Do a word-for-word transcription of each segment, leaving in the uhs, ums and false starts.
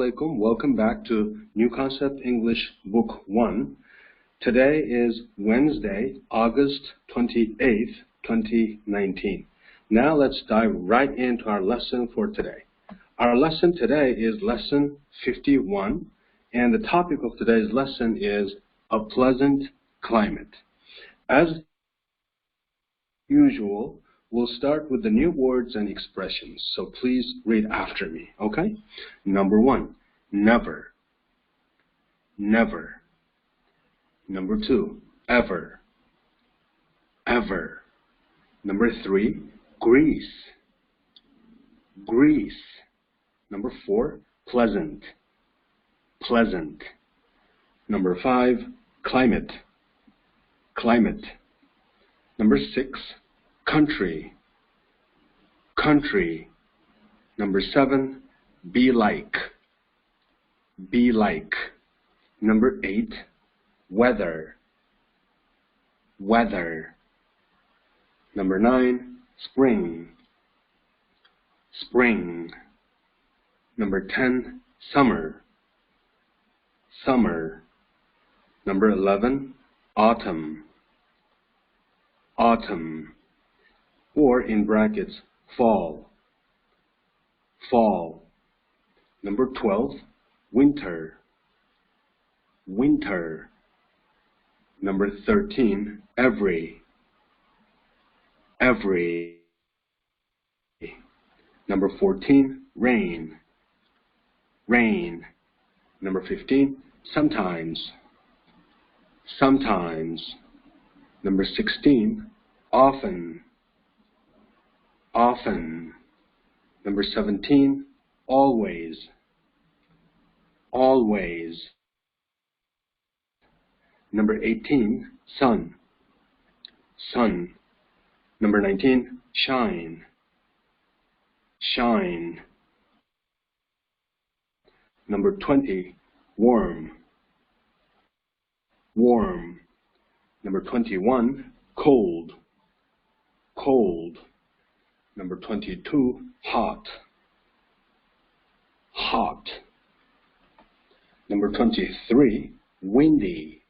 Alaikum. Welcome back to New Concept English Book one. Today is Wednesday, August twenty-eighth, twenty nineteen. Now let's dive right into our lesson for today. Our lesson today is lesson fifty-one, and the topic of today's lesson is a pleasant climate. As usual, we'll start with the new words and expressions. So please read after me, okay? Number one, never. Never. Number two, ever. Ever. Number three, Greece. Greece. Number four, pleasant. Pleasant. Number five, climate. Climate. Number six, country. Country. Number seven, be like. Be like. Number eight, weather. Weather. Number nine, spring. Spring. Number ten, summer. Summer. Number eleven, autumn. Autumn. Or in brackets, fall. Fall. Number twelve, winter. Winter. Number thirteen, every. Every. Number fourteen, rain. Rain. Number fifteen, sometimes. Sometimes. Number sixteen, often. Often. Number seventeen, always. Always. Number eighteen, sun. Sun. Number nineteen, shine. Shine. Number twenty, warm. Warm. Number twenty-one, cold. Cold. Number twenty-two, hot. Hot. Number twenty-three, windy.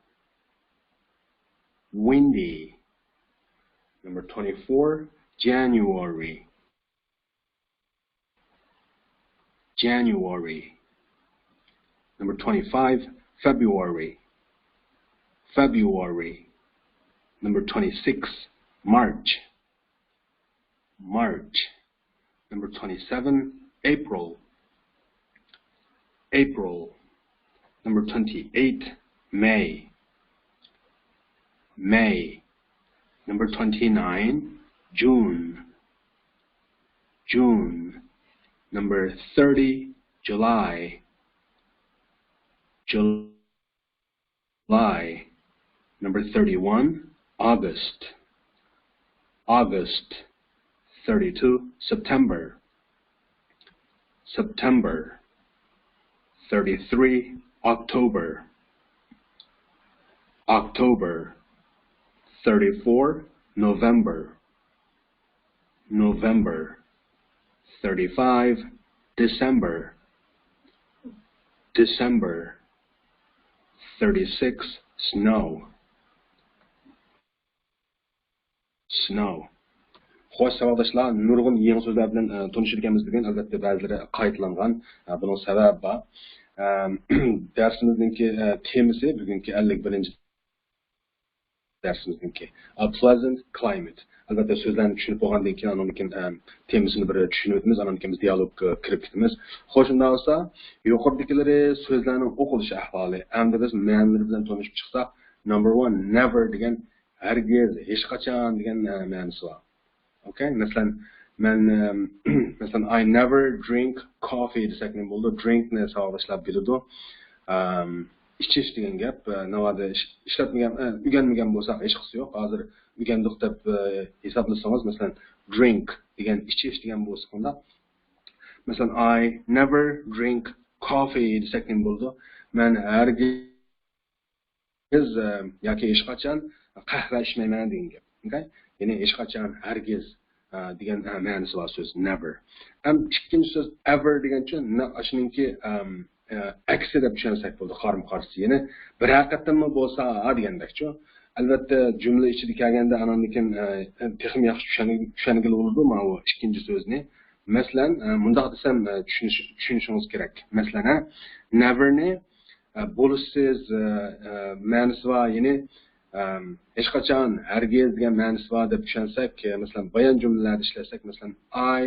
Windy. Number twenty-four, January. January. Number twenty-five, February. February. Number twenty-six, March. March. Number twenty-seven, April. April. Number twenty-eight, May. May. Number twenty-nine, June. June. Number thirty, July. July. Number thirty-one, August. August. Thirty-two, September. September. Thirty-three, October. October. Thirty-four, November. November. Thirty-five, December. December. Thirty-six, snow. Snow. خوش، ساۋاقداشلار، نۇرغۇن يېڭى سۆزلەر بىلەن، ئە، تونۇشىدىكەنمىز بۈگۈن. ئەلۋەتتە، بەزىلىرى قايتىلانغان. ئە، بۇنىڭ سەۋەبى بار. ئە، دەرسىمىزنىڭكى، ئە، تېمىسى بۈگۈنكى ئەللىك بىرىنچى دەرسىمىزنىڭكى. A pleasant climate. ئەلۋەتتە، سۆزلەرنى چۈشىنىپ بولغاندىن كېيىن، ئاندىن كېيىن، ئە، تېمىسىنى بىر چۈشىنىۋېتىمىز، ئاندىن كېيىن بىز دىيالوگقا كىرىپ كېتىمىز. خوش، شۇنداق بولسا، يۇقىرىدىكىلىرى سۆزلەرنىڭ ئوقۇلۇش ئەھۋالى. ئەمدى بىز مەنىلىرى بىلەن تونۇشۇپ چىقساق، نمبېر ۋان، نېۋەر دېگەن ھەرگىز، ھېچقاچان دېگەن، ئە، مەنىسى بار. ئوكەي، مەسىلەن، مەن، ئەم، مەسىلەن، I never drink coffee دېسەك نېمە بولىدۇ؟ درىنكنى ساۋاقداشلار بىلىدۇ. ئەم، ئىچىش دېگەن گەپ، ئە، ناۋادا ئىش-، ئىشلەتمىگەن، ئە، ئۆگەنمىگەن بولساق ھېچقىسى يوق. ھازىر ئۆگەندۇق دەپ، ئە، ھېسابلىسىڭىز، مەسىلەن، درىنك دېگەن ئىچىش دېگەن بولسا قانداق؟ مەسىلەن، I never drink coffee دېسەك نېمە بولىدۇ؟ مەن ھەرگىز ھەرگىز، ئە، ياكى ھېچقاچان قەھۋە ئىچمەيمەن دېگەن گەپ. ئوكەي؟ يەنى ھېچقاچان، ھەرگىز، ئە، دېگەن، ئە، مەنىسى بار سۆز، نېۋەر. ھەم ئىككىنچى سۆز، ئەۋەر دېگەن چۈ-، نە-، ئاشۇنىڭكى، ئەم، ئەكسى دەپ چۈشەنسەك بولىدۇ، قارىمۇ قارشىسى. يەنى بىرەر قېتىممۇ بولسا دېگەندەكچۇ. ئەلۋەتتە، جۈملە ئىچىدە كەلگەندە ئانان كېيىن، ئە، تېخىمۇ ياخشى چۈشەن-، چۈشەنگىلى بولىدۇ ماۋۇ ئىككىنچى سۆزنى. مەسىلەن، ئە، مۇنداق دېسەم، ئە، چۈشىنىش-، چۈشىنىشىڭىز كېرەك. مەسىلەن، ھە، نېۋېرنى، ئە، بولۇشسىز، ئە، ئە، مەنىسى بار، يەنى، ئەم، ھېچقاچان، ھەرگىز دېگەن مەنىسى بار دەپ چۈشەنسەك، ئە، مەسىلەن، بايان جۈملىلەردە ئىشلەتسەك، مەسىلەن، I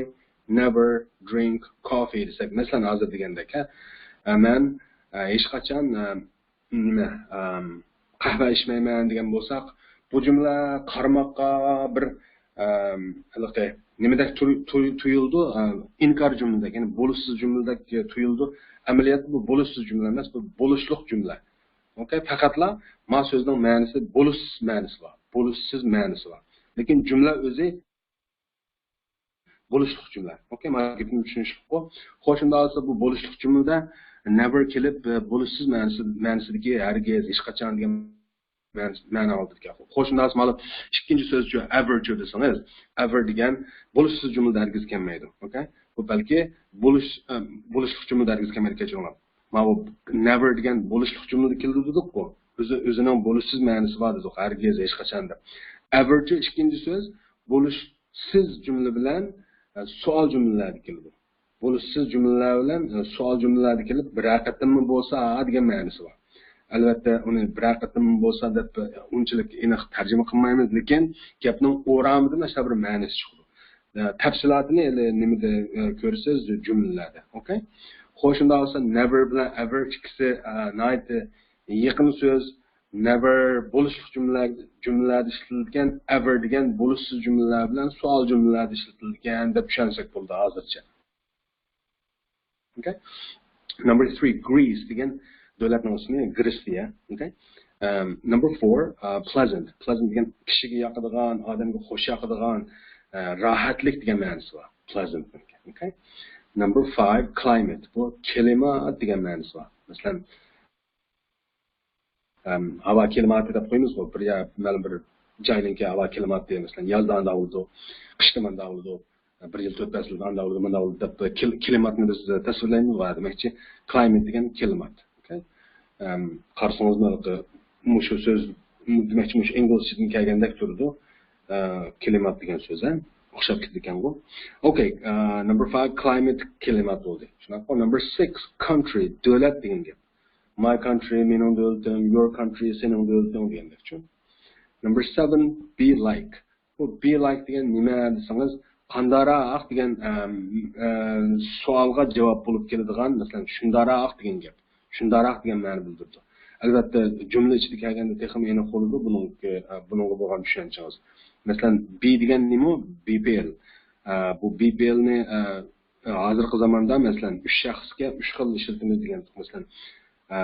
never drink coffee دېسەك، مەسىلەن، ھازىر دېگەندەك، ھە، ئە، مەن، ئە، ھېچقاچان، ئە، نېمە، ئەم، قەھۋە ئىچمەيمەن دېگەن بولساق، بۇ جۈملە قارىماققا بىر، ئەم، ھېلىقى نېمىدەك تۇي-، تۇي-، تۇيۇلىدۇ؟ ئە، ئىنكار جۈملىدەك، يەنى بولۇشسىز جۈملىدەك تۇيۇلىدۇ. ئەمەلىيەتتە بۇ بولۇشسىز جۈملە ئەمەس، بۇ بولۇشلۇق جۈملە. ئوكەي، پەقەتلا ما سۆزنىڭ مەنىسى بولۇشسىز مەنىسى بار، بولۇشسىز مەنىسى بار. لېكىن جۈملە ئۆزى بولۇشلۇق جۈملە. ئوكەي، مانا گېپىم چۈشىنىشلىكقۇ. خوش، شۇنداق بولسا بۇ بولۇشلۇق جۈملىدە نېۋېر كېلىپ، ئە، بولۇشسىز مەنىسى، مەنىسىدىكى ھەرگىز، ھېچقاچان دېگەن مەنىسى، مەنە ئالىدىكەن. خوش، شۇنداق بولسا مانا ئىككىنچى سۆزچۇ، ئەۋەرچۇ دېسىڭىز، ئەۋەر دېگەن بولۇشسىز جۈملىدە ھەرگىز كەلمەيدۇ. ئوكەي؟ بۇ بەلكى بولۇش، ئە، بولۇشلۇق جۈملىدە ھەرگىز كەلمەيدۇ، كەچۈرۈڭلار. ماۋۇ نېۋېر دېگەن بولۇشلۇق جۈملىدە كېلىدۇ دېدۇققۇ. ئۆزى، ئۆزىنىڭ بولۇشسىز مەنىسى بار دېدۇق، ھەرگىز، ھېچقاچان دەپ. ئەۋەرچۇ ئىككىنچى سۆز بولۇشسىز جۈملە بىلەن، ئە، سوئال جۈملىلەردە كېلىدۇ. بولۇشسىز جۈملىلەر بىلەن، ئە، سوئال جۈملىلەردە كېلىپ، بىرەر قېتىممۇ بولسا دېگەن مەنىسى بار. ئەلۋەتتە، ئۇنى بىرەر قېتىممۇ بولسا دەپ، ئە، ئۇنچىلىك ئېنىق تەرجىمە قىلمايمىز، لېكىن گەپنىڭ ئورامىدىن ئاشۇنداق بىر مەنىسى چىقىدۇ. ئە، تەپسىلاتىنى ھېلى نېمىدە، ئە، كۆرىسىز جۈملىلەردە. ئوكەي؟ خوش، شۇنداق بولسا نېۋېر بىلەن ئەۋەر ئىككىسى، ئە، ناھايىتى يېقىن سۆز. نېۋېر بولۇشلۇق جۈملە، جۈملىلەردە ئىشلىتىلىدىكەن، ئەۋەر دېگەن بولۇشسىز جۈملىلەر بىلەن سوئال جۈملىلەردە ئىشلىتىلىدىكەن دەپ چۈشەنسەك بولىدۇ ھازىرچە. ئوكەي. نومبېر تىرى، گرىس دېگەن دۆلەتنىڭ ئىسمى، گرېتسىيە. ئوكەي. ئەم، نومبېر فور، ئە، پلېزەنت. پلېزەنت دېگەن كىشىگە ياقىدىغان، ئادەمگە خوش ياقىدىغان، ئە، راھەتلىك دېگەن مەنىسى بار. پلېزەنت. ئوكەي. نومبېر فايىف، كلايمېت. بۇ كىلىمات دېگەن مەنىسى بار. مەسىلەن، ئەم، ھاۋا كىلىماتى دەپ قويىمىزغۇ، بىر يا-، مەلۇم بىر جاينىڭكى ھاۋا كىلىماتى، مەسىلەن، يازدا ئانداق بولىدۇ، قىشتا مانداق بولىدۇ، بىر يىل تۆت پەسىلدە ئانداق بولىدۇ، مانداق بولىدۇ دەپ كىل-، كىلىماتنى بىز تەسۋىرلەيمىز، دېمەكچى، كلايمېت دېگەن كىلىمات. ئوكەي؟ ئەم، قارىسىڭىزمۇ، مۇشۇ سۆز، دېمەكچى، مۇشۇ ئىنگلىزچىدىن كەلگەندەك تۇرىدۇ. ئە، كىلىمات دېگەن سۆز، ھە؟ ئوخشاپ كېتىدىكەنغۇ. ئوكەي، ئە، نومبېر فايىف، كلايمېت، كىلىمات بولدى. شۇنداققۇ؟ نومبېر سىكس، كانترى، دۆلەت دېگەن گەپ. ماي كانترى، مېنىڭ دۆلىتىم، يور كانترى، سېنىڭ دۆلىتىڭ دېگەندەكچۇ. نومبېر سەۋەن، بى لايك. بۇ بى لايك دېگەن نېمە دېسىڭىز، قانداراق دېگەن، ئەم، ئە، سوئالغا جاۋاب بولۇپ كېلىدىغان، مەسىلەن، شۇنداراق دېگەن گەپ. شۇنداراق دېگەن مەنە بىلدۈرىدۇ. ئەلۋەتتە، جۈملە ئىچىدە كەلگەندە تېخىمۇ ئېنىق بولىدۇ بۇنىڭ، ئە، بۇنىڭغا بولغان چۈشەنچىڭىز. مەسىلەن، بى دېگەن نېمە؟ بى پى ئېل. ئە، بۇ بى پى ئېلنى، ئە، ھازىرقى زاماندا، مەسىلەن، ئۈچ شەخسكە ئۈچ خىل ئىشلىتىمىز دېگەن. مەسىلەن، ئە،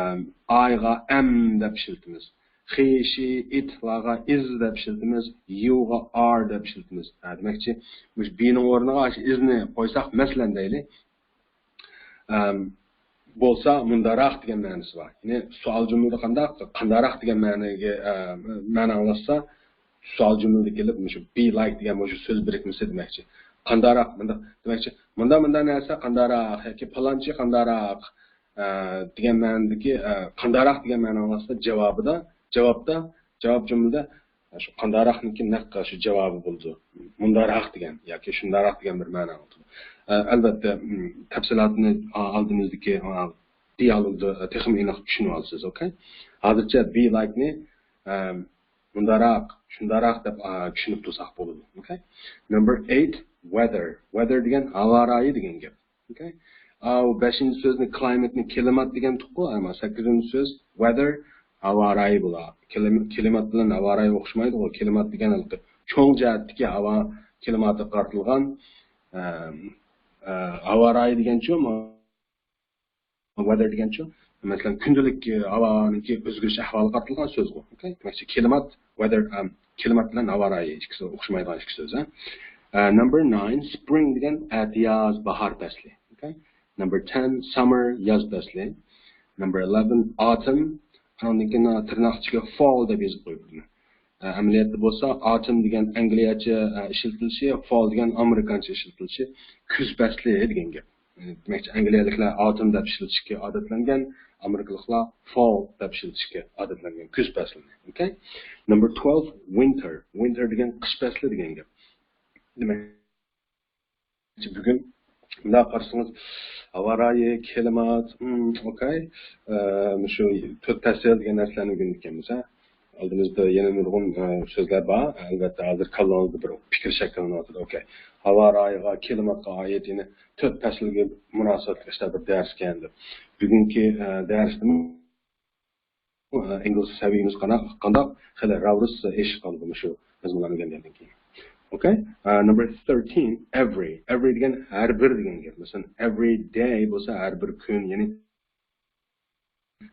ئايغا ئەم دەپ ئىشلىتىمىز. خى، شى، ئىت لارغا ئىز دەپ ئىشلىتىمىز، يۇغا ئار دەپ ئىشلىتىمىز. ھە، دېمەكچى، مۇشۇ بىنىڭ ئورنىغا شۇ ئىزنى قويساق، مەسىلەن دەيلى، ئەم، بولسا مۇنداراق دېگەن مەنىسى بار. يەنى سوئال جۈملىدە قانداق، قانداراق دېگەن مەنىگە، ئە، مەنە ئاڭلاتسا، سوئال جۈملىدە كېلىپ مۇشۇ بى لايك دېگەن مۇشۇ سۆز بىرىكمىسى دېمەكچى. قانداراق، مۇنداق دېمەكچى، مۇنداق، مۇنداق نەرسە قانداراق ياكى پالانچى قانداراق، ئە، دېگەن مەنىدىكى، ئە، قانداراق دېگەن مەنە ئاڭلاتسا، جاۋابىدا، جاۋابتا، جاۋاب جۈملىدە شۇ قانداراقنىڭكى نەق شۇ جاۋابى بولىدۇ. مۇنداراق دېگەن ياكى شۇنداراق دېگەن بىر مەنە ئاڭلىتىدۇ. ئە، ئەلۋەتتە، ئىم، تەپسىلاتىنى ئا-، ئالدىمىزدىكى، ئا، دىيالوگدا تېخىمۇ ئېنىق چۈشىنىۋالىسىز، ئوكەي؟ ھازىرچە بى لايكنى، ئە، مۇنداراق، شۇنداراق دەپ، ئا، چۈشىنىپ تۇرساق بولىدۇ، ئوكەي؟ نومبېر ئېيت، ۋېدەر. ۋېدەر دېگەن ھاۋا رايى دېگەن گەپ. ئوكەي. ئاۋۇ بەشىنچى سۆزنى، كلايمېتنى كىلىمات دېگەنتۇققۇ، ئەمما سەككىزىنچى سۆز ۋېدەر، ھاۋا رايى بولا. كىلىم-، كىلىمات بىلەن ھاۋا رايى ئوخشىمايدىغۇ. كىلىمات دېگەن ھېلىقى چوڭ جەھەتتىكى ھاۋا كىلىماتىغا قارىتىلغان، ئە، ئە، ھاۋا رايى دېگەنچۇ، ۋېدەر دېگەنچۇ، مەسىلەن، كۈندىلىك، ئە، ھاۋانىڭكى ئۆزگىرىش ئەھۋالىغا قارىتىلغان سۆزغۇ. ئوكەي. دېمەكچى، كىلىمات، ۋېدەر، ئەم، كىلىمات بىلەن ھاۋا رايى ئىككىسى ئوخشىمايدىغان ئىككى سۆز، ھە. ئە، نومبېر ناين، سپرىڭ دېگەن ئەتىياز، باھار پەسلى. ئوكەي. نومبېر تېن، ساممېر، ياز پەسلى. نومبېر ئېلېۋېن، ئاتام. ئانىڭدىن كېيىن تىرناق ئىچىگە فال دەپ يېزىپ قويۇپتىمەن. ئە، ئەمەلىيەتتە بولسا، ئاتام دېگەن ئەنگلىيەچە، ئە، ئىشلىتىلىشى، فال دېگەن ئامېرىكانچە ئىشلىتىلىشى، كۈز پەسلى دېگەن گەپ. دېمەكچى، ئەنگلىيەلىكلەر ئاوتۇم دەپ ئىشلىتىشكە ئادەتلەنگەن، ئامېرىكىلىقلار فال دەپ ئىشلىتىشكە ئادەتلەنگەن، كۈز پەسلىنى. ئوكەي. نمبر توەلۋە، ۋىنتېر. ۋىنتېر دېگەن قىش پەسلى دېگەن گەپ. دېمەك، بۈگۈن مۇنداق قارىسىڭىز، ھاۋا رايى، كىلىمات، ھىم، ئوكەي، ئە، مۇشۇ تۆت پەسىل دېگەن نەرسىلەرنى ئۆگىنىدىكەنمىز، ھە. ئالدىمىزدا يەنە نۇرغۇن، ئە، سۆزلەر بار. ئەلۋەتتە، ھازىر كاللىڭىزدا بىر پىكىر شەكىللىنىۋاتىدۇ. ئوكەي. ھاۋا رايىغا، كىلىماتقا ئائىت يەنە تۆت پەسىلگە مۇناسىۋەتلىك ئىشلار بىر دەرس ئىكەن دەپ. بۈگۈنكى، ئە، دەرستىمۇ، ئە، ئىنگلىز سەۋىيەمىز قانا-، قانداق خېلى راۋرۇس ئېشىپ قالىدۇ مۇشۇ مەزمۇنلارنى ئۆگەنگەندىن كېيىن. ئوكەي. ئە، نمبر ثىرتىن، ئېۋرى. ئېۋرى دېگەن ھەر بىر دېگەن گەپ. مەسىلەن، ئېۋرى دەي بولسا ھەر بىر كۈن، يەنى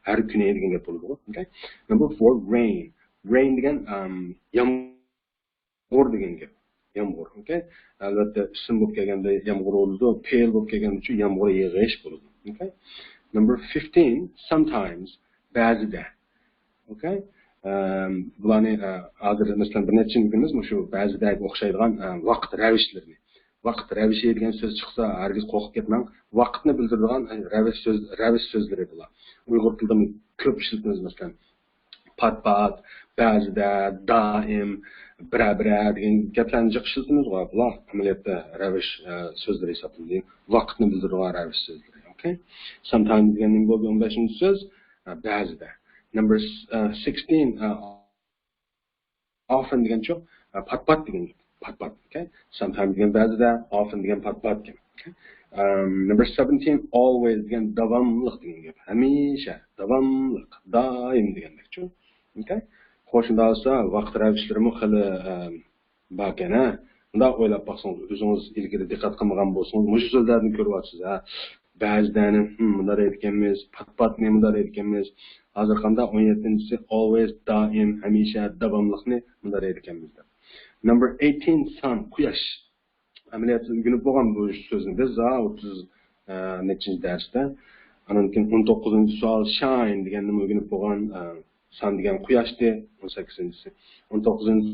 ھەر كۈنى دېگەن گەپ بولىدۇ. ئوكەي. نمبر فور، رېين. رېين دېگەن، ئەم، يامغۇر دېگەن گەپ. يامغۇر. ئوكەي. ئەلۋەتتە، ئىسىم بولۇپ كەلگەندە يامغۇر بولىدۇ، پېئىل بولۇپ كەلگەندە يامغۇر يېغىش بولىدۇ. ئوكەي. نمبر فىفتىن، سامتايمز، بەزىدە. ئوكەي. ئەم، بۇلارنى، ئە، ھازىر، مەسىلەن، بىر نەچچە كۈنىمىز مۇشۇ بەزىدەگە ئوخشايدىغان، ئە، ۋاقىت رەۋىشلىرىنى. ۋاقىت رەۋىشى دېگەن سۆز چىقسا، ھەرگىز قورقۇپ كەتمەڭ. ۋاقىتنى بىلدۈرىدىغان، ئە، رەۋىش سۆز، رەۋىش سۆزلىرى بۇلار. ئۇيغۇر تىلىدىمۇ كۆپ ئىشلىتىمىز، مەسىلەن، پات-پات، بەزىدە، دائىم، بىرەر-بىرەر دېگەن گەپلەرنى جىق ئىشلىتىمىزغۇ. بۇلار ئەمەلىيەتتە رەۋىش، ئە، سۆزلىرى ھېسابلىنىدۇ. ۋاقىتنى بىلدۈرىدىغان رەۋىش سۆزلىرى. ئوكەي. سامتايمز دېگەن نېمە بولدى؟ ئون بەشىنچى سۆز. ئە، بەزىدە. نمبر، ئە، سىكستىن، ئە، ئوفېن دېگەنچۇ؟ ئە، پات-پات دېگەن گەپ. پات-پات. ئوكەي. سامتايمز دېگەن بەزىدە، ئوفېن دېگەن پات-پات دېگەن. ئوكەي. ئەم، نمبر سەۋەنتىن، ئالۋەيز دېگەن داۋاملىق دېگەن گەپ. ھەمىشە، داۋاملىق، دائىم دېگەندەكچۇ. ئوكەي. خوش، شۇنداق بولسا ۋاقىت رەۋىشلىرىمۇ خېلى، ئەم، باركەن، ھە؟ مۇنداق ئويلاپ باقسىڭىز، ئۆزىڭىز ئىلگىرى دىققەت قىلمىغان بولسىڭىز، مۇشۇ سۆزلەردىن كۆرۈۋاتىسىز، ھە؟ بەزىدەنى، ھىم، مۇنداق دەيدىكەنمىز، پات-پاتنى مۇنداق دەيدىكەنمىز. ھازىر قانداق؟ ئون يەتتىنچىسى، ئالۋەيز، دائىم، ھەمىشە، داۋاملىقنى مۇنداق دەيدىكەنمىز دەپ. نمبر ئەيتىن، سان، قۇياش. ئەمەلىيەتتە ئۆگىنىپ بولغان بۇ سۆزنى بىز، ھە، ئوتتۇز، ئە، نەچچىنچى دەرستە. ئاندىن كېيىن ئون توققۇزىنچى سوئال، شاين دېگەننىمۇ ئۆگىنىپ بولغان، ئە، سان دېگەن قۇياشتى، ئون سەككىزىنچىسى. ئون توققۇزىنچى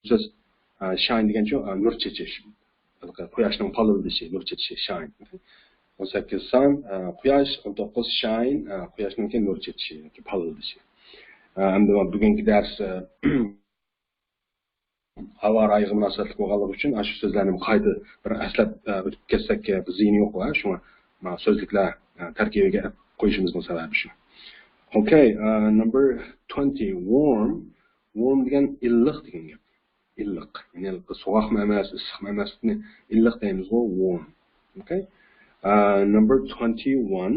سۆز، ئە، شاين دېگەنچۇ، ئە، نۇر چېچىش. قۇياشنىڭ پارلىدىشى، نۇر چېچىشى، شاين. ئون سەككىز سان، ئە، قۇياش، ئون توققۇز شاين، ئە، قۇياشنىڭكى نۇر چېچىشى ياكى پارلىدىشى. ئە، ئەمدى بۈگۈنكى دەرس، ئە، ھاۋا رايىغا مۇناسىۋەتلىك بولغانلىقى ئۈچۈن، ئاشۇ سۆزلەرنى قايتا بىر ئەسلەپ، ئە، ئۆتۈپ كەتسەك، ئە، بىر زىيىنى يوق، ھە؟ شۇڭا، مانا، سۆزلۈكلەر، ئە، تەركىبىگە قويۇشىمىزنىڭ سەۋەبى شۇ. ئوكەي، ئە، نمبر تۇۋەنتى، ۋورم. ۋورم دېگەن ئىللىق دېگەن گەپ. ئىللىق. يەنى سوغۇقمۇ ئەمەس، ئىسسىقمۇ ئەمەسلىكنى ئىللىق دەيمىزغۇ، ۋورم. ئوكەي. ئە، نمبر تۇۋەنتى ۋان،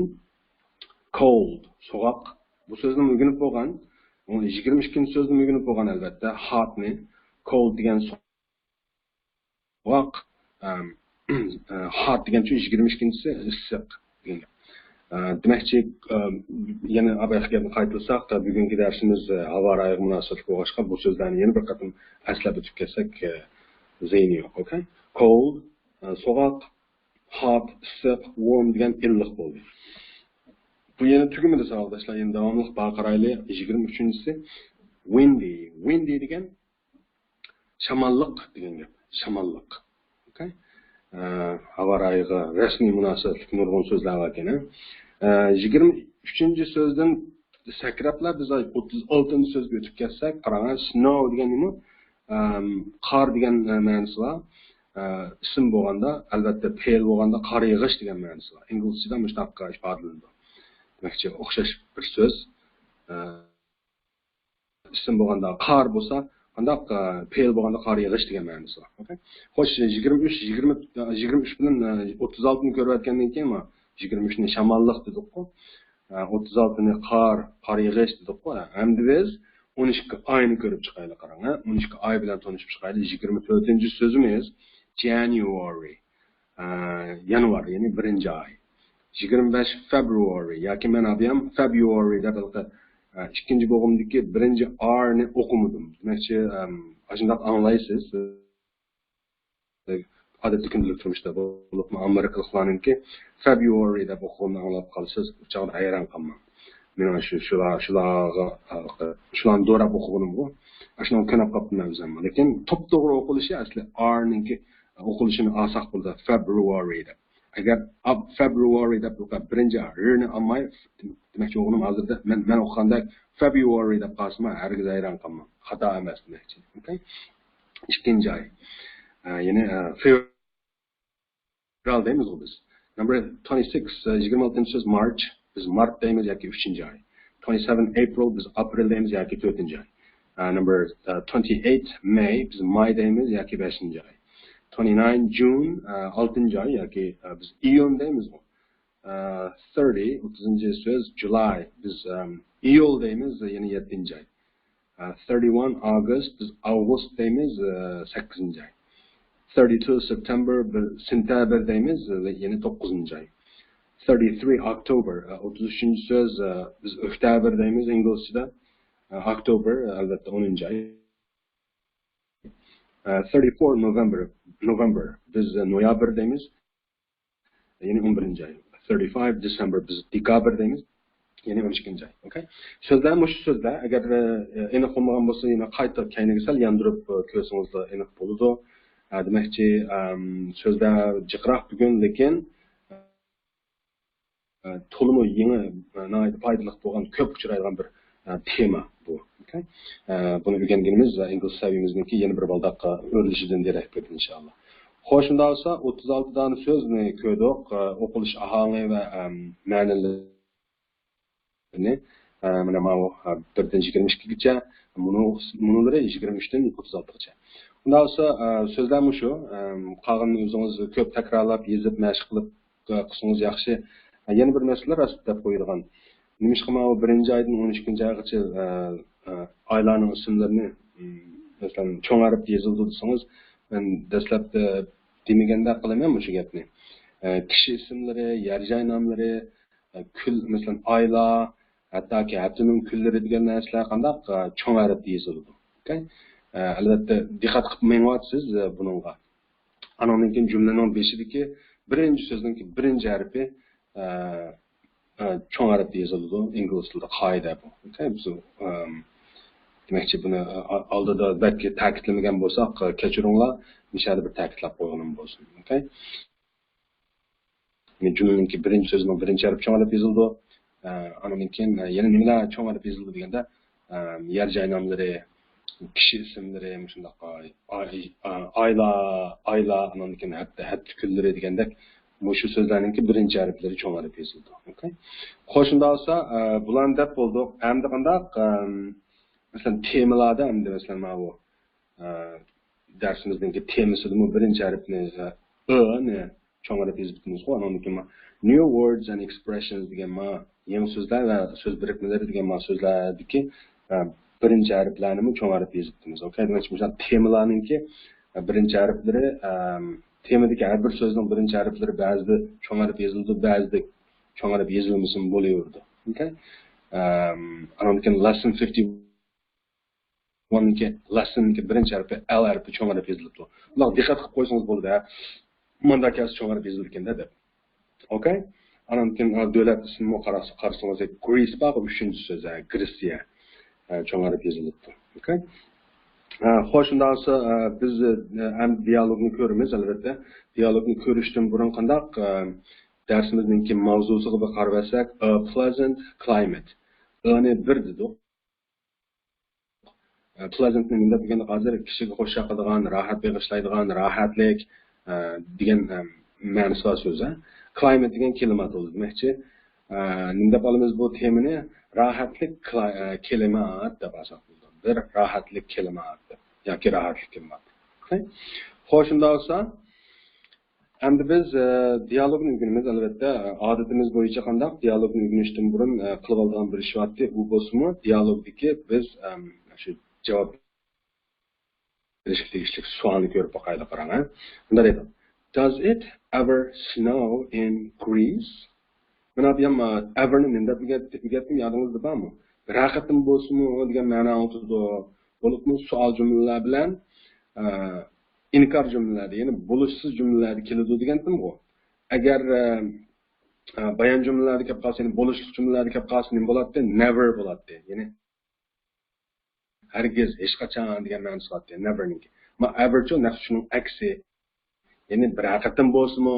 كولد، سوغۇق. بۇ سۆزنى ئۆگىنىپ بولغان. ئۇ يىگىرمە ئىككىنچى سۆزنى ئۆگىنىپ بولغان، ئەلۋەتتە، ھاتنى. كولد دېگەن سوغۇق، ئەم، ھات دېگەنچۇ يىگىرمە ئىككىنچىسى ئىسسىق دېگەن گەپ. ئە، دېمەكچى، ئە، يەنە بايىقى گەپنى قايتىلىساق، بۈگۈنكى دەرسىمىز، ئە، ھاۋا رايىغا مۇناسىۋەتلىك بولغاچقا، بۇ سۆزلەرنى يەنە بىر قېتىم ئەسلەپ ئۆتۈپ كەتسەك، ئە، زىيىنى يوق. ئوكەي؟ كولد، ئە، سوغۇق، ھات، ئىسسىق، ۋورم دېگەن ئىللىق بولدى. بۇ يەنە تۈگىمىدى، ساۋاقداشلار. يەنە داۋاملىق بار قارايلى. يىگىرمە ئۈچىنچىسى، ۋىندى. ۋىندى دېگەن شاماللىق دېگەن گەپ. شاماللىق. ئوكەي. ئە، ھاۋا رايىغا رەسمىي مۇناسىۋەتلىك نۇرغۇن سۆزلەر بار ئىكەن، ھە. ئە، يىگىرمە ئۈچىنچى سۆزدىن سەكرەپلا بىز ئوتتۇز ئالتىنچى سۆزگە ئۆتۈپ كەتسەك، قاراڭ، سنو دېگەن نېمە؟ ئەم، قار دېگەن، ئە، مەنىسى بار. ئە، ئىسىم بولغاندا، ئەلۋەتتە، پېئىل بولغاندا قار يېغىش دېگەن مەنىسى بار. ئىنگلىزچىدا مۇشۇنداق ئىپادىلىنىدۇ. دېمەكچى، ئوخشاش بىر سۆز. ئە، ئىسىم بولغاندا قار بولسا، قانداق، ئە، پېئىل بولغاندا قار يېغىش دېگەن مەنىسى بار. ئوكەي؟ خوش، يىگىرمە ئۈچ، يىگىرمە، يىگىرمە ئۈچ بىلەن، ئە، ئوتتۇز ئالتىنى كۆرۈۋەتكەندىن كېيىن، ما، يىگىرمە ئۈچنى شاماللىق دېدۇققۇ. ئە، ئوتتۇز ئالتىنى قار، قار يېغىش دېدۇققۇ. ئەمدى بىز ئون ئىككى ئاينى كۆرۈپ چىقايلى، قاراڭ، ھە؟ ئون ئىككى ئاي بىلەن تونۇشۇپ چىقايلى. يىگىرمە تۆتىنچى سۆزىمىز جانۇئارى. ئە، يانۋار، يەنى بىرىنچى ئاي. يىگىرمە بەش فېبرۇئارى ياكى مەن ئابىيام فېبرۇئارى دەپ ھېلىقى، ئە، ئىككىنچى بوغۇمدىكى بىرىنچى ئارنى ئوقۇمىدىم. دېمەكچى، ئەم، ئاشۇنداق ئاڭلايسىز. ئادەتتە كۈندىلىك تۇرمۇشتا بولۇپمۇ ئامېرىكىلىقلارنىڭكى فېبرۇئارى دەپ ئوقۇغىنىنى ئاڭلاپ قالىسىز، ئۇ چاغدا ھەيران قالماڭ. مېنىڭ شۇ، شۇلار، شۇلارغا، شۇلارنى دوراپ ئوقۇغىنىمغۇ. ئاشۇنىڭغا كۆنۈپ قاپتىمەن ئۆزۈم. لېكىن توپتوغرا ئوقۇلۇشى ئەسلى ئارنىڭكى ئوقۇلۇشىنى ئالساق بولىدۇ، فېبرۇئارى دەپ. ئەگەر ئاب-، فېبرۇئارى دەپ بىرىنچى رنى ئالماي، دېمەكچى بولغىنىم ھازىردا مەن، مەن ئوقۇغاندەك فېبرۇئارى دەپ قالسىمۇ ھەرگىز ھەيران قالماڭ. خاتا ئەمەس دېمەكچى. ئوكەي؟ ئىككىنچى ئاي. ئە، يەنى، ئە، فېۋرال دەيمىزغۇ بىز. Number twenty-six، ئە، يىگىرمە ئالتىنچى سۆز مارچ. بىز مارت دەيمىز ياكى ئۈچىنچى ئاي. Twenty-seven ئاپرېل، بىز ئاپرېل دەيمىز ياكى تۆتىنچى ئاي. ئە، number، ئە، twenty-eight مەي، بىز ماي دەيمىز ياكى بەشىنچى ئاي. Twenty-nine جۇن، ئە، ئالتىنچى ئاي ياكى، ئە، بىز ئىيۇن دەيمىزغۇ. ئە، thirty، ئوتتۇزىنچى سۆز جۇلاي، بىز، ئەم، ئىيۇل دەيمىز، يەنى يەتتىنچى ئاي. ئە، thirty-one ئاگۇست، بىز ئاۋغۇست دەيمىز، ئە، سەككىزىنچى ئاي. Thirty-two سېپتېمبېر، بىز سېنتەبىر دەيمىز، ئە، يەنى توققۇزىنچى ئاي. Thirty-three ئوكتوبېر، ئە، ئوتتۇز ئۈچىنچى سۆز، ئە، بىز ئۆكتەبىر دەيمىز ئىنگلىزچىدا. ئە، ئوكتوبېر، ئەلۋەتتە، ئونىنچى ئاي. ئە، thirty-four نوۋېمبېر، نوۋېمبېر، بىز، ئە، نويابىر دەيمىز. يەنى ئون بىرىنچى ئاي. Thirty-five دېسەمبېر، بىز دېكابىر دەيمىز. يەنى ئون ئىككىنچى ئاي. ئوكەي؟ سۆزلەر مۇشۇ سۆزلەر. ئەگەر، ئە، ئېنىق بولمىغان بولسا، يەنە قايتا كەينىگە سەل ياندۇرۇپ، ئە، كۆرسىڭىزلا ئېنىق بولىدۇ. ئە، دېمەكچى، ئەم، سۆزلەر جىقراق بۈگۈن، لېكىن، ئە، تولىمۇ يېڭى، ئە، ناھايىتى پايدىلىق بولغان، كۆپ ئۇچرايدىغان بىر، ئە، تېما بۇ. ئوكەي؟ ئە، بۇنى ئۆگەنگىنىمىز، ئە، ئىنگلىز سەۋىيىمىزنىڭكى يەنە بىر بالداق، ئە، ئۆرلىشىدىن دېرەك بېرىدۇ، ئىنشائاللا. خوش، شۇنداق بولسا، ئوتتۇز ئالتە دانە سۆزنى كۆردۇق. ئە، ئوقۇلۇش ئاھاڭى ۋە، ئەم، مەنىلىرى ئە، مانا ماۋۇ، ئە، بىردىن يىگىرمە ئىككىگىچە، مۇنۇ-، مۇنۇلىرى يىگىرمە ئۈچتىن ئوتتۇز ئالتىغىچە. ئۇنداق بولسا، ئە، سۆزلەر مۇشۇ. ئەم، قالغىنىنى ئۆزىڭىز كۆپ تەكرارلاپ، يېزىپ، مەشىق قىلىپ، ئە، قىلسىڭىز ياخشى. ئە، يەنە بىر مەسىلە راست دەپ قويىدىغان. نېمىشقا ماۋۇ بىرىنچى ئايدىن ئون ئىككىنچى ئايغىچە، ئە، ئە، ئايلارنىڭ ئىسىملىرىنى، م، مەسىلەن، چوڭ ھەرپتە يېزىلىدۇ دېسىڭىز، مەن دەسلەپتە دېمىگەندەك قىلىمەن مۇشۇ گەپنى. ئە، كىشى ئىسىملىرى، يەر جاي ناملىرى، ئە، كۈن، مەسىلەن، ئايلار، ھەتتاكى ھەپتىنىڭ كۈنلىرى دېگەن نەرسىلەر قانداق، ئە، چوڭ ھەرپتە يېزىلىدۇ. ئوكەي؟ ئە، ئەلۋەتتە، دىققەت قىلىپ مېڭىۋاتىسىز، ئە، بۇنىڭغا. ئانىڭدىن كېيىن جۈملىنىڭ بېشىدىكى بىرىنچى سۆزنىڭكى بىرىنچى ھەرپى، ئە، ئە، چوڭ ھەرپتە يېزىلىدۇ ئىنگلىز تىلىدا قائىدە بۇ. ئوكەي؟ بىز، ئەم، دېمەكچى، بۇنى، ئە، ئالدىدا بەك تەكىتلىمىگەن بولساق، ئە، كەچۈرۈڭلار، مۇشۇ يەردە بىر تەكىتلەپ قويغىنىم بولسۇن. ئوكەي؟ جۈملىنىڭكى بىرىنچى سۆزىنىڭ بىرىنچى ھەرپى چوڭ ھەرپ يېزىلىدۇ. ئە، ئانىڭدىن كېيىن، ئە، يەنە نېمىلەر چوڭ ھەرپ يېزىلىدۇ دېگەندە، ئە، يەر جاي ناملىرى، كىشى ئىسىملىرى، مۇشۇنداق ئاي، ئاي، ئا-، ئايلار، ئايلار، ئانىڭدىن كېيىن ھەپتە، ھەپتە كۈنلىرى دېگەندەك مۇشۇ سۆزلەرنىڭكى بىرىنچى ھەرپلىرى چوڭ ھەرپ يېزىلىدۇ. ئوكەي؟ خوش، شۇنداق بولسا، ئە، بۇلارنى دەپ بولدۇق. ئەمدى قانداق، ئەم، مەسىلەن، تېمىلاردا ئەمدى، مەسىلەن، ماۋۇ، ئە، دەرسىمىزنىڭكى تېمىسىدىمۇ بىرىنچى ھەرپنى، ئە، ئۆنى چوڭ ھەرپ يېزىپتىمىزغۇ، ئانىڭدىن كېيىن ما، new words and expressions دېگەن ما، يېڭى سۆزلەر ۋە سۆز بىرىكمىلىرى دېگەن ما سۆزلەردىكى، ئە، بىرىنچى ھەرپلەرنىمۇ چوڭ ھەرپ يېزىپتىمىز. ئوكەي، دېمەكچى، مۇشۇنداق تېمىلارنىڭكى، ئە، بىرىنچى ھەرپلىرى، ئەم، تېمىدىكى ھەر بىر سۆزنىڭ بىرىنچى ھەرپلىرى بەزىدە چوڭ ھەرپ يېزىلىدۇ، بەزىدە چوڭ ھەرپ يېزىلمىسىمۇ بولۇۋېرىدۇ. ئوكەي؟ ئەم، ئانىڭدىن كېيىن lesson fifty one نىڭكى، lesson نىڭكى بىرىنچى ھەرپى ئەل ھەرپى چوڭ ھەرپ يېزىلىپتۇ. بۇلارغا دىققەت قىلىپ قويسىڭىز بولىدۇ، ھە. مۇنداق كەلسە چوڭ ھەرپ يېزىلىدىكەن-دە دەپ. ئوكەي؟ ئانىڭدىن كېيىن، ئا، دۆلەت ئىسمىمۇ قاراس-، قارىسىڭىز، گرىس بار، ئۈچىنچى سۆز، ھە، گرېتسىيە. ھە، چوڭ ھەرپ يېزىلىپتۇ. ئوكەي؟ ھە، خوش، شۇنداق بولسا، ئە، بىز، ئە، ئەمدى دىيالوگنى كۆرىمىز، ئەلۋەتتە. دىيالوگنى كۆرۈشتىن بۇرۇن قانداق، ئە، دەرسىمىزنىڭكى ماۋزۇسىغا بىر قاراۋەتسەك، a pleasant climate. ئەنى بىر دېدۇق. ئە، پلېزەنتنى نېمە دەپ دېگەندە، ھازىر كىشىگە خۇش ياقىدىغان، راھەت بېغىشلايدىغان، راھەتلىك، ئە، دېگەن، ئە، مەنىسى بار سۆز، ھە. كىلايمېت دېگەن كىلىمات بولىدۇ دېمەكچى. ئە، نېمە دەپ ئالىمىز بۇ تېمىنى؟ راھەتلىك كىلا-، ئە، كىلىمات دەپ ئالساق بولىدۇ. بىر راھەتلىك كىلىمات دەپ ياكى راھەتلىك كىلىمات. خوش، شۇنداق بولسا، ئەمدى بىز، ئە، دىيالوگنى ئۆگىنىمىز، ئەلۋەتتە. ئادىتىمىز بويىچە قانداق؟ دىيالوگنى ئۆگىنىشتىن بۇرۇن، ئە، قىلىۋالىدىغان بىر ئىش بارتى. ئۇ بولسىمۇ دىيالوگدىكى بىز، ئەم، شۇ جاۋاب بېرىشكە تېگىشلىك سوئالنى كۆرۈپ باقايلى، قاراڭ، ھە. مۇنداق دەيدۇ. Does it ever snow in Greece? مانا بۇ يەم، ئە، ئەۋەرنى نېمە دەپ ئۆگەتتىم، يادىڭىزدا بارمۇ؟ بىر ھەقىقەتەن بولسىمۇ دېگەن مەنە ئاڭلىتىدۇ. بولۇپمۇ سوئال جۈملىلەر بىلەن، ئە، ئىنكار جۈملىلەردە، يەنى بولۇشسىز جۈملىلەردە كېلىدۇ دېگەنتىمغۇ. ئەگەر، ئە، ئە، بايان جۈملىلەردە كەپ قالسا، يەنى بولۇشلۇق جۈملىلەردە كەپ قالسا نېمە بولاتتى؟ نېۋەر بولاتتى. يەنى ھەرگىز، ھېچقاچان دېگەن مەنىسى بولاتتى نېۋەرنىڭكى. ما ئەۋەرچۇ نەق شۇنىڭ ئەكسى. يەنى بىر ھەقىقەتەن بولسىمۇ،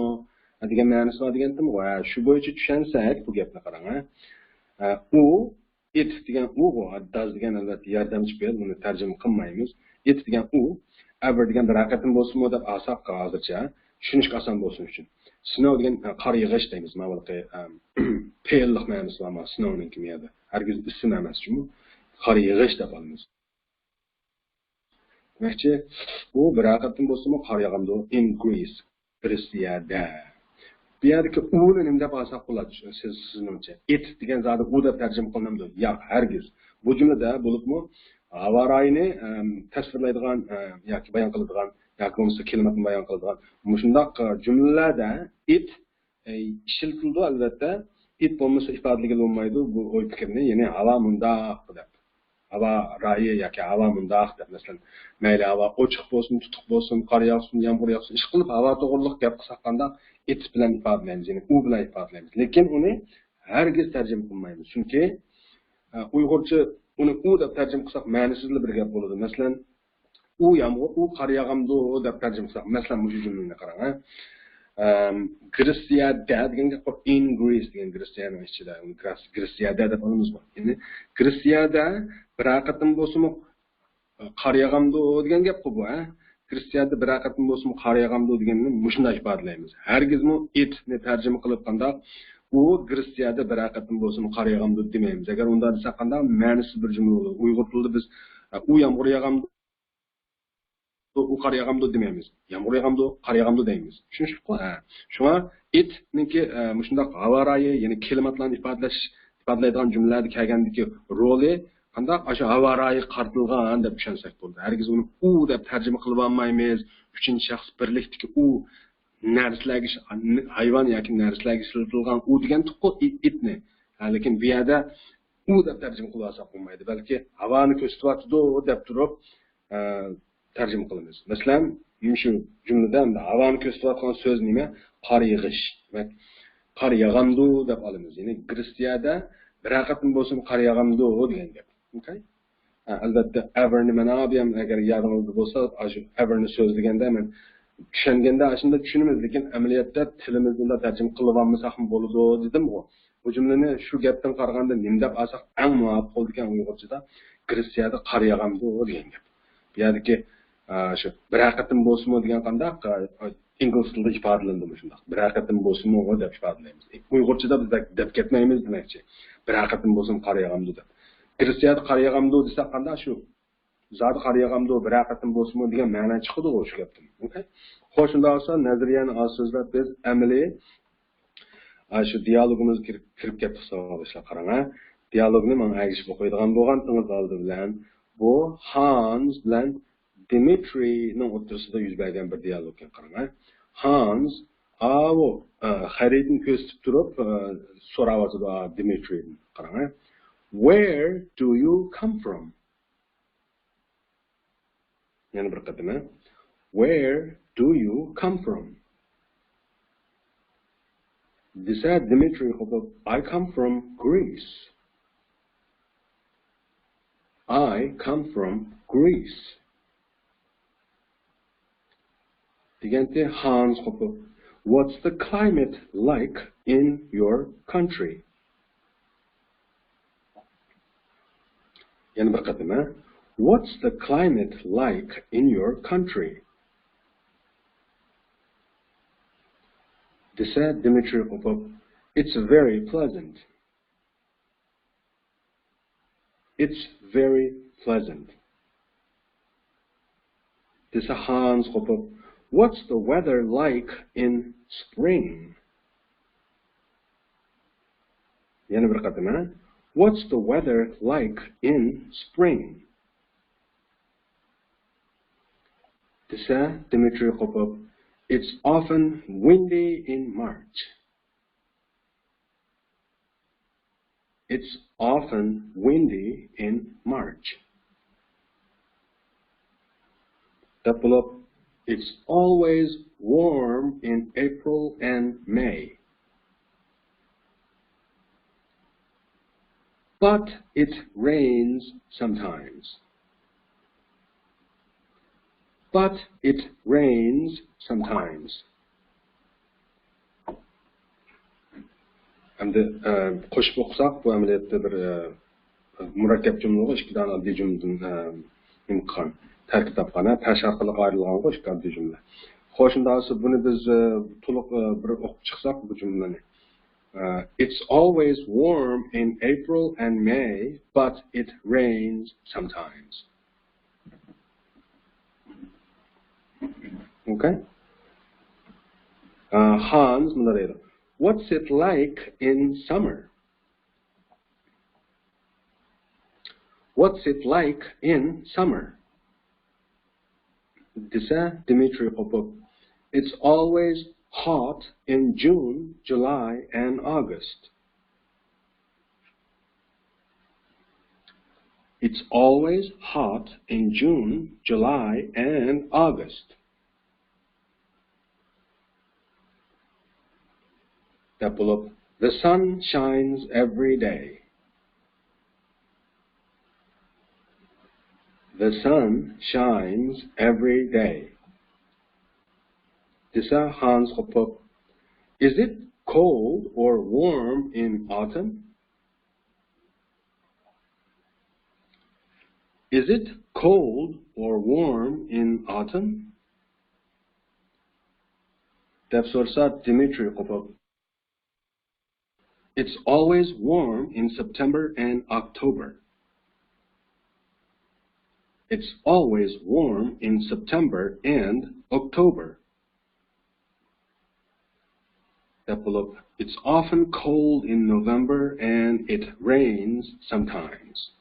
دېگەن مەنىسى بار دېگەنتىم. ۋە شۇ بويىچە چۈشەنسەك بۇ گەپنى قاراڭ. ئە، ئۇ، ئىت دېگەن ئۇغۇ، داز دېگەن ئەلۋەتتە ياردەمچى پېئىل، ئۇنى تەرجىمە قىلمايمىز. ئىت دېگەن ئۇ، ئەۋەر دېگەن بىرەر قېتىم بولسىمۇ دەپ ئالساق ھازىرچە، چۈشىنىشكە ئاسان بولسۇن ئۈچۈن. سنو دېگەن، ئە، قار يېغىش دەيمىز. مانا بۇ، ئە، پېئىللىق مەنىسى بار، مانا سنونىڭكى مۇ يەردە. ھەرگىز ئىسىم ئەمەس جۇمۇ. قار يېغىش دەپ ئالىمىز. دېمەكچى، ئۇ بىرەر قېتىم بولسىمۇ قار ياغامدۇ؟ In Greece، گرېتسىيەدە. بۇ يەردىكى ئۇنى نېمە دەپ ئالساق بولىدۇ، سىز، سىزنىڭچە؟ ئىت دېگەن زادى ئۇ دەپ تەرجىمە قىلىنامدۇ؟ ياق، ھەرگىز. بۇ جۈملىدە بولۇپمۇ ھاۋا رايىنى، ئەم، تەسۋىرلەيدىغان، ئەم، ياكى بايان قىلىدىغان، ياكى بولمىسا كىلىماتنى بايان قىلىدىغان مۇشۇنداق، ئە، جۈملىلەردە ئىت ئى، ئىشلىتىلىدۇ، ئەلۋەتتە. ئىت بولمىسا ئىپادىلىگىلى بولمايدۇ بۇ ئوي پىكىرنى، يەنى ھاۋا مۇنداق دەپ. ھاۋا رايى ياكى ھاۋا مۇنداق دەپ، مەسىلەن، مەيلى ھاۋا ئوچۇق بولسۇن، تۇتۇق بولسۇن، قار ياغسۇن، يامغۇر ياغسۇن، ئىشقىلىپ ھاۋا توغرۇلۇق گەپ قىلساق قانداق، ئىت بىلەن ئىپادىلەيمىز، يەنى ئۇ بىلەن ئىپادىلەيمىز. لېكىن ئۇنى ھەرگىز تەرجىمە قىلمايمىز، چۈنكى، ئە، ئۇيغۇرچە ئۇنى ئۇ دەپ تەرجىمە قىلساق مەنىسىزلا بىر گەپ بولىدۇ. مەسىلەن، ئۇ يامغۇر، ئۇ قار ياغامدۇ دەپ تەرجىمە قىلساق، مەسىلەن، مۇشۇ جۈملىنى قاراڭ، ھە. ئەم، گرېتسىيەدە دېگەن گەپ بار، in Greece دېگەن گرېتسىيەنىڭ ئىچىدە، گرېتسىيەدە دەپ ئالىمىز بار. يەنى گرېتسىيەدە بىرەر قېتىم بولسىمۇ قار ياغامدۇ دېگەن گەپقۇ بۇ، ھە. گرېتسىيەدە بىرەر قېتىم بولسىمۇ قار ياغامدۇ دېگەننى مۇشۇنداق ئىپادىلەيمىز. ھەرگىزمۇ ئىتنى تەرجىمە قىلىپ قانداق، ئۇ گرېتسىيەدە بىرەر قېتىم بولسىمۇ قار ياغامدۇ دېمەيمىز. ئەگەر ئۇنداق دېسەك قانداق، مەنىسىز بىر جۈملە بولىدۇ. ئۇيغۇر تىلىدا بىز، ئۇ يامغۇر ياغامدۇ، ئۇ قار ياغامدۇ دېمەيمىز. يامغۇر ياغامدۇ، قار ياغامدۇ دەيمىز. چۈشىنىشلىكقۇ؟ ھە. شۇڭا ئىتنىڭكى، ئە، مۇشۇنداق ھاۋا رايى، يەنى كىلىماتلارنى ئىپادىلەش، ئىپادىلەيدىغان جۈملىلەردە كەلگەندىكى رولى قانداق؟ ئاشۇ ھاۋا رايىغا قارىتىلغان دەپ چۈشەنسەك بولىدۇ. ھەرگىز ئۇنى ئۇ دەپ تەرجىمە قىلىۋالمايمىز. ئۈچىنچى شەخس بىرلىكتىكى ئۇ نەرسىلەرگە، ھايۋان ياكى نەرسىلەرگە ئىشلىتىلغان ئۇ دېگەنتۇققۇ ئىت-، ئىتنى. ھە، لېكىن بۇ يەردە ئۇ دەپ تەرجىمە قىلىۋالساق بولمايدۇ. بەلكى ھاۋانى كۆرسىتىۋاتىدۇ دەپ تۇرۇپ، ئە، تەرجىمە قىلىمىز. مەسىلەن، مۇشۇ جۈملىدە ئەمدى ھاۋانى كۆرسىتىۋاتقان سۆز نېمە؟ قار يېغىش. دېمەك، قار ياغامدۇ دەپ ئالىمىز. يەنى گرېتسىيەدە بىرەر قېتىم بولسىمۇ قار ياغامدۇ دېگەن گەپ. ئوكەي؟ ھە، ئەلۋەتتە، ئەۋەرنى مانا بۇ يەم-، ئەگەر يادىڭىزدا بولسا، ئاشۇ ئەۋەرنى سۆزلىگەندە مەن چۈشەنگەندە ئاشۇنداق چۈشىنىمىز، لېكىن ئەمەلىيەتتە تىلىمىزدا تەرجىمە قىلىۋالمىساقمۇ بولىدۇ دېدىمغۇ. بۇ جۈملىنى شۇ گەپتىن قارىغاندا نېمە دەپ ئالساق ئەڭ مۇۋاپىق بولىدىكەن ئۇيغۇرچىدا؟ گرېتسىيەدە قار ياغامدۇ دېگەن گەپ. بۇ يەردىكى، ئا، شۇ بىرەر قېتىم بولسىمۇ دېگەن قانداق، ئا، ئىنگلىز تىلىدا ئىپادىلىنىدۇ مۇشۇنداق. بىرەر قېتىم بولسىمۇ دەپ ئىپادىلەيمىز. ئۇيغۇرچىدا بىز دەپ، دەپ كەتمەيمىز دېمەكچى. بىرەر قېتىم بولسىمۇ قار ياغامدۇ دەپ. گرېتسىيەدە قار ياغامدۇ دېسەك قانداق شۇ؟ زادى قار ياغامدۇ، بىرەر قېتىم بولسىمۇ دېگەن مەنە چىقىدىغۇ شۇ گەپتىن. ئوكەي؟ خوش، شۇنداق بولسا نەزەرىيەنى ئاز سۆزلەپ بىز ئەمەلىي، ئا، شۇ دىيالوگىمىزغا كىرىپ، كىرىپ كەتتۇق ساۋاقداشلار، قاراڭ ھە. دىيالوگنى ماڭا ئەگىشىپ ئوقۇيدىغان بولغانتىڭىز ئالدى بىلەن بۇ ھانس بىلەن دىمىترىينىڭ ئوتتۇرىسىدا يۈز بەرگەن بىر دىيالوگ ئىكەن، قاراڭ ھە. ھانس، ئاۋۇ، ئا، خەرىتىنى كۆرسىتىپ تۇرۇپ، ئا، سوراۋاتىدۇ، ئا، دىمىترىيدىن. قاراڭ ھە. Where do you come from? يەنە بىر قېتىم، ھە. Where do you come from? دېسە، دىمىترىي قوپۇپ، I come from Greece. I come from Greece. دېگەنتى ھانس قوپۇپ، What's the climate like in your country? يەنە بىر قېتىم، ھە. What's the climate like in your country? دېسە، دىمىترىي قوپۇپ، It's very pleasant. It's very pleasant. دېسە، ھانس قوپۇپ، What's the weather like in spring? يەنە بىر قېتىم، ھە. What's the weather like in spring? دېسە، دىمىترىي قوپۇپ، It's often windy in March. It's often windy in March. دەپ بولۇپ، It's always warm in April and May. But it rains sometimes. But it rains sometimes. ئەمدى، ئە، قوشۇپ ئوقۇساق، بۇ ئەمەلىيەتتە بىر، ئە، مۇرەككەپ جۈملىغۇ، ئىككى دانە ئاددىي جۈملىدىن، ئە، نېمە قىلغان، تەركىب تاپقان، ھە، پەش ئارقىلىق ئايرىلغانغۇ ئىككى ئاددىي جۈملە. خوش، ئۇنداق بولسا بۇنى بىز، ئە، تولۇق، ئە، بىر ئوقۇپ چىقساق بۇ جۈملىنى. ئە، It's always warm in April and May, but it rains sometimes. Okay? ئە، Hans مۇنداق دەيدۇ. What's it like in summer? What's it like in summer? دېسە، دىمىترىي قوپۇپ، It's always hot in June, July and August. It's always hot in June, July and August. دەپ بولۇپ، The sun shines every day. The sun shines every day. دېسە، Hans قوپۇپ، Is it cold or warm in autumn? Is it cold or warm in autumn? دەپ سورىسا، دىمىترىي قوپۇپ، It's always warm in September and October. It's always warm in September and October. دەپ بولۇپ، It's often cold in November and it rains sometimes.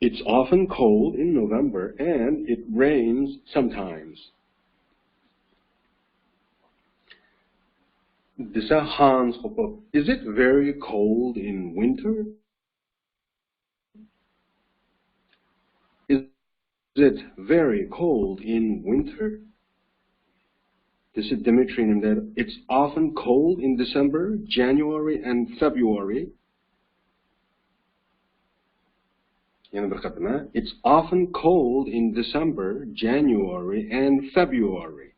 It's often cold in November and it rains sometimes. دېسە، Hans قوپۇپ، Is it very cold in winter? Is it very cold in winter? دېسە، دىمىترىي نېمە دەيدۇ؟ It's often cold in December, January and February. يەنە بىر قېتىم، ھە؟ It's often cold in December, January and February.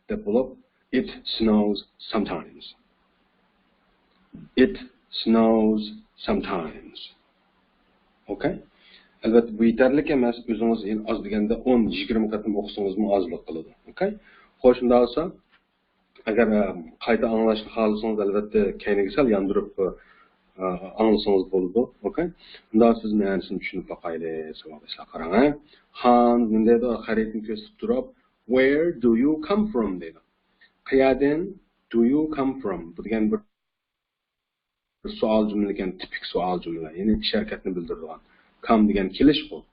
دەپ بولۇپ، It snows sometimes. It snows sometimes. Okay? ئەلۋەتتە، بۇ يېتەرلىك ئەمەس. ئۆزىڭىز ئاز دېگەندە ئون، يىگىرمە قېتىم ئوقۇسىڭىزمۇ ئازلىق قىلىدۇ. Okay؟ خوش، شۇنداق بولسا، ئەگەر، ئە، قايتا ئاڭلاشنى خالىسىڭىز، ئەلۋەتتە، كەينىگە سەل ياندۇرۇپ، ئە، ئاڭلىسىڭىز بولىدۇ. Okay؟ ئۇنداق سىز مەنىسىنى چۈشىنىپ باقايلى، ساۋاقداشلار. قاراڭ، ھە. Hans نېمە دەيدۇ؟ خەرىتىنى كۆرسىتىپ تۇرۇپ، Where do you come from؟ دەيدۇ. قەيەردىن؟ Do you come from؟ بۇ دېگەن بىر سوئال جۈملە ئىكەن، تىپىك سوئال جۈملە. يەنى ئىش ھەرىكەتنى بىلدۈرىدىغان. Come دېگەن كېلىشقۇ.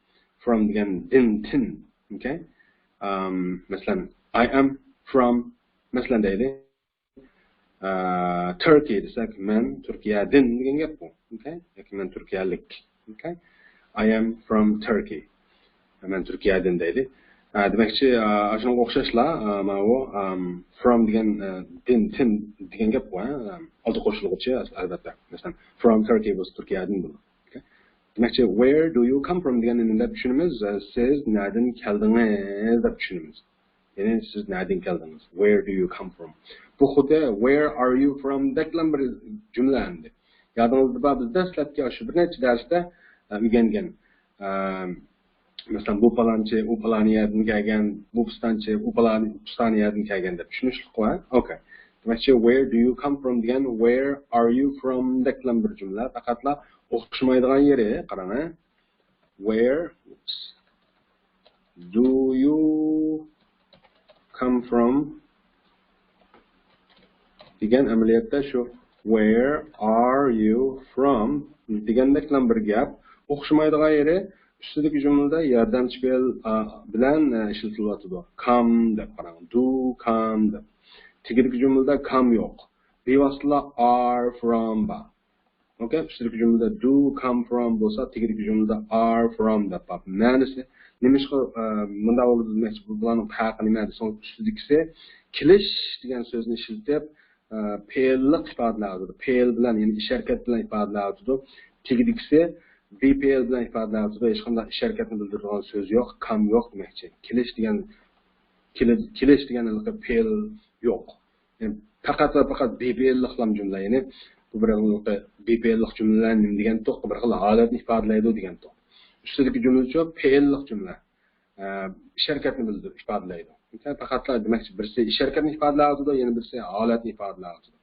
From دېگەن دىن، تىن. Okay؟ ئەم، مەسىلەن، I am from، مەسىلەن، دەيلى. ئە، Turkey دېسەك، مەن تۈركىيەدىن دېگەن گەپ بۇ. Okay؟ ياكى مەن تۈركىيەلىك. Okay؟ I am from Turkey. مەن تۈركىيەدىن دەيلى. ئە، دېمەكچى، ئە، ئاشۇنىڭغا ئوخشاشلا، ئە، ماۋۇ، ئەم، from دېگەن، ئە، دىن، تىن دېگەن گەپ بۇ، ھە؟ ئەم، ئالدى قوشۇلغۇچى، ئەلۋەتتە. مەسىلەن، from Turkey بولسا تۈركىيەدىن بولىدۇ. Okay؟ دېمەكچى، Where do you come from دېگەندىن نېمە دەپ چۈشىنىمىز؟ ئە، سىز نەدىن كەلدىڭىز دەپ چۈشىنىمىز. يەنى سىز نەدىن كەلدىڭىز؟ Where do you come from؟ بۇ خۇددى Where are you from دەكلا بىر جۈملە ئەمدى. يادىڭىزدا بار، بىز دەسلەپكى شۇ بىر نەچچە دەرستە، ئە، ئۆگەنگەن. ئە، مەسىلەن، بۇ پالانچى، ئۇ پالان يەردىن كەلگەن، بۇ پىستانچى، ئۇ پالان، پىستان يەردىن كەلگەن دەپ چۈشىنىشلىكقۇ، ھە؟ Okay. دېمەكچى، Where do you come from دېگەن Where are you from دەكلا بىر جۈملە. پەقەتلا ئوخشىمايدىغان يېرى، قاراڭ، ھە؟ Where do you come from دېگەن ئەمەلىيەتتە شۇ Where are you from دېگەندەكلا بىر گەپ. ئوخشىمايدىغان يېرى ئۈستىدىكى جۈملىدە ياردەمچى پېئىل، ئا، بىلەن، ئە، ئىشلىتىلىۋاتىدۇ. Come دەپ قاراڭ. Do come دەپ. تېگىدىكى جۈملىدە come يوق. بىۋاسىتىلا are from بار. Okay، ئۈستىدىكى جۈملىدە do come from بولسا، تېگىدىكى جۈملىدە are from دەپ بار. مەنىسى نېمىشقا، ئە، مۇنداق بولىدۇ دېمەكچى، بۇ، بۇلارنىڭ پەرقى نېمە دېسىڭىز، ئۈستىدىكىسى كېلىش دېگەن سۆزنى ئىشلىتىپ، ئە، پېئىللىق ئىپادىلەۋاتىدۇ. پېئىل بىلەن، يەنى ئىش ھەرىكەت بىلەن ئىپادىلەۋاتىدۇ. تېگىدىكىسى be پېئىل بىلەن ئىپادىلەۋاتىدۇ. ھېچقانداق ئىش ھەرىكەتنى بىلدۈرىدىغان سۆز يوق، come يوق دېمەكچى. كېلىش دېگەن كېلىش دېگەن ھېلىقى پېئىل يوق. يەنى پەقەت ۋە پەقەت بىپېئىللىق جۈملە. يەنى بۇ بىر ھېلىقى بىپېئىللىق جۈملىلەر نېمە دېگەنتۇق؟ بىر خىل ھالەتنى ئىپادىلەيدۇ دېگەنتۇق. ئۈستىدىكى جۈملىچۇ پېئىللىق جۈملە. ئە، ئىش ھەرىكەتنى بىلدۈر-، ئىپادىلەيدۇ. پەقەتلا دېمەكچى، بىرسى ئىش ھەرىكەتنى ئىپادىلەۋاتىدۇ، يەنە بىرسى ھالەتنى ئىپادىلەۋاتىدۇ.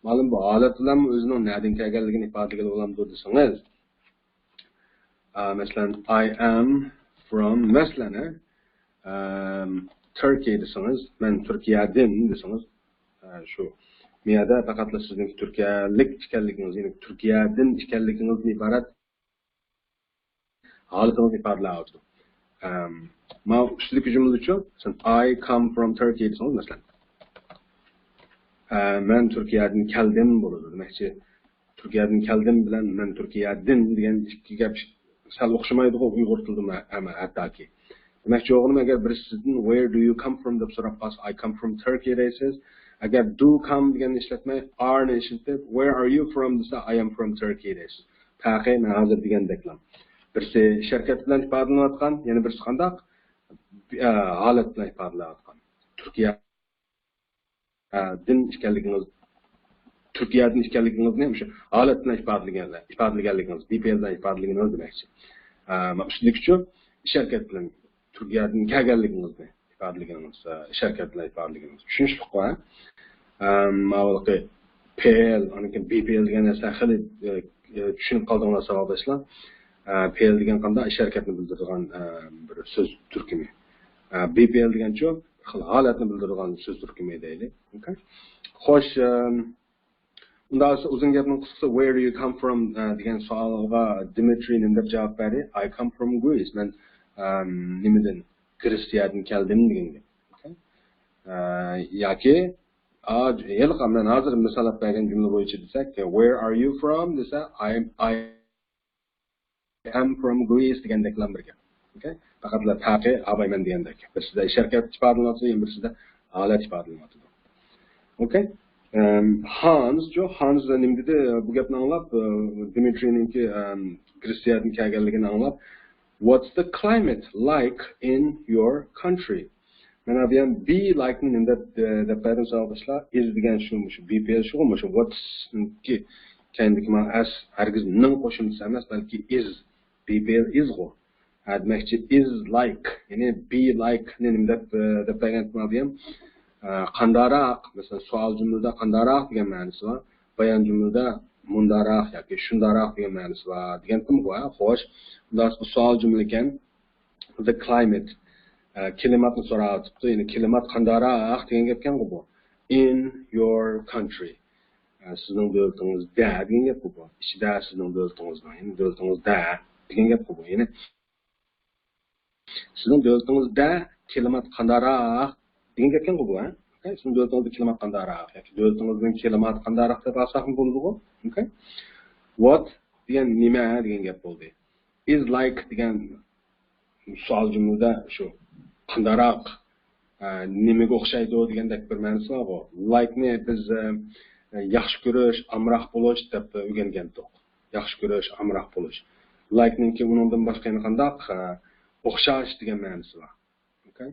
مەلۇم بۇ ھالەت بىلەن ئۆزىنىڭ نەدىن كەلگەنلىكىنى ئىپادىلىگىلى بولامدۇ دېسىڭىز، ئا، مەسىلەن، I am from، مەسىلەن، ئە، ئەم، Turkey دېسىڭىز، مەن تۈركىيەدىن دېسىڭىز، ئە، شۇ. مۇ يەردە پەقەتلا سىزنىڭ تۈركىيەلىك ئىكەنلىكىڭىز، يەنى تۈركىيەدىن ئىكەنلىكىڭىزدىن ئىبارەت ھالىتىڭىزنى ئىپادىلەۋاتىدۇ. ئەم، ماۋۇ ئۈستىدىكى جۈملىدىچۇ، مەسىلەن، I come from Turkey دېسىڭىز، مەسىلەن، ئە، مەن تۈركىيەدىن كەلدىم بولىدۇ. دېمەكچى، تۈركىيەدىن كەلدىم بىلەن مەن تۈركىيەدىن دېگەن ئىككى گەپ سەل ئوخشىمايدىغۇ ئۇيغۇر تىلىدىمۇ ھەم ھەتتاكى. دېمەكچى بولغىنىم، ئەگەر بىرسى سىزدىن Where do you come from دەپ سوراپ قالسا، I come from Turkey دەيسىز. ئەگەر do come دېگەننى ئىشلەتمەي، are نى ئىشلىتىپ، Where are you from دېسە، I am from Turkey دەيسىز. پەقەت مەن ھازىر دېگەندەكلا. بىرسى ئىش ھەرىكەت بىلەن ئىپادىلىنىۋاتقان، يەنە بىرسى قانداق؟ ئە، ھالەت بىلەن ئىپادىلەنگەن. تۈركىيەدىن ئىكەنلىكىڭىز، تۈركىيەدىن ئىكەنلىكىڭىزنى مۇشۇ ھالەت بىلەن ئىپادىلىگەنلەر، ئىپادىلىگەنلىكىڭىز، بىپېئىل بىلەن ئىپادىلىگىنىڭىز دېمەكچى. ئە، مانا ئۈستىدىكىچۇ، ئىش ھەرىكەت بىلەن تۈركىيەدىن كەلگەنلىكىڭىزنى ئىپادىلىگىنىڭىز، ئە، ئىش ھەرىكەت بىلەن ئىپادىلىگىنىڭىز. چۈشىنىشلىكقۇ، ھە؟ ئەم، ماۋۇلۇقى پېئىل، ئاندىن كېيىن بىپېئىل دېگەن نەرسە خېلى، ئە، ئە، چۈشىنىپ قالدىڭلار ساۋاقداشلار. ئە، پېئىل دېگەن قانداق؟ ئىش ھەرىكەتنى بىلدۈرىدىغان، ئە، بىر سۆز تۈركۈمى. ئە، بىپېئىل دېگەنچۇ؟ بىر خىل ھالەتنى بىلدۈرىدىغان سۆز تۈركۈمى دەيلى. ئوكەي؟ خوش، ئەم، ئۇنداق بولسا ئۇزۇن گەپنىڭ قىسقىسى، Where do you come from؟ ئە، دېگەن سوئالغا دىمىترىي نېمە دەپ جاۋاب بەردى؟ I come from Greece. مەن، ئەم، نېمىدىن؟ گرېتسىيەدىن كەلدىم دېگەن گەپ. ئوكەي؟ ئە، ياكى، ئا، ھېلىقى مەن ھازىر مىسال ئېلىپ بەرگەن جۈملە بويىچە دېسەك، Where are you from؟ دېسە، I am، I am from Greece دېگەندەكلا بىر گەپ. ئوكەي؟ پەقەتلا پەقەت ھاۋايمەن دېگەندەك. بىرسىدە ئىش ھەرىكەت ئىپادىلىنىۋاتىدۇ، يەنە بىرسىدە ھالەت ئىپادىلىنىۋاتىدۇ. ئوكەي؟ ئەم، Hans، جو، Hans نېمە دېدى؟ بۇ گەپنى ئاڭلاپ، ئە، دىمىترىينىڭكى، ئەم، گرېتسىيەدىن كەلگەنلىكىنى ئاڭلاپ، What's the climate like in your country؟ مانا بۇ يەر be like نى نېمە دەپ، ئە، دەپ بەردىم ساۋاقداشلار؟ Is دېگەن شۇ، مۇشۇ بىپېئىل شۇغۇ، مۇشۇ what's نىڭكى كەينىدىكى مانا ئەس ھەرگىز نىڭ قوشۇندىسى ئەمەس، بەلكى is، بىپېئىل is غۇ. ھە، دېمەكچى، is like، يەنى be like نى نېمە دەپ، ئە، دەپ بەرگەن مانا بۇ يەر؟ ئە، قانداقراق، مەسىلەن، سوئال جۈملىدە قانداقراق دېگەن مەنىسى بار. بايان جۈملىدە مۇنداقراق ياكى شۇنداقراق دېگەن مەنىسى بار دېگەنتىمغۇ، ھە؟ خوش. ئۇنداق سوئال جۈملە ئىكەن. The climate، ئە، كىلىماتنى سوراۋاتىپتۇ. يەنى كىلىمات قانداقراق دېگەن گەپكەنغۇ بۇ. In your country. ئە، سىزنىڭ دۆلىتىڭىزدە دېگەن گەپقۇ بۇ. ئىچىدە سىزنىڭ دۆلىتىڭىزنىڭ، يەنى دۆلىتىڭىزدە دېگەن گەپقۇ بۇ. يەنى سىزنىڭ دۆلىتىڭىزدە كىلىمات قانداقراق دېگەن گەپكەنغۇ بۇ، ھە؟ ئوكەي، سىزنىڭ دۆلىتىڭىزدە كىلىمات قانداقراق ياكى دۆلىتىڭىزنىڭ كىلىماتى قانداقراق دەپ ئالساقمۇ بولىدىغۇ. ئوكەي. What دېگەن نېمە دېگەن گەپ بولدى. Is like دېگەن سوئال جۈملىدە شۇ قانداقراق، ئە، نېمىگە ئوخشايدۇ دېگەندەك بىر مەنىسى بارغۇ. Like نى بىز، ئە، ياخشى كۆرۈش، ئامراق بولۇش دەپ ئۆگەنگەنتۇق. ياخشى كۆرۈش، ئامراق بولۇش. Like نىڭكى ئۇنىڭدىن باشقا يەنە قانداق، ئە، ئوخشاش دېگەن مەنىسى بار. ئوكەي؟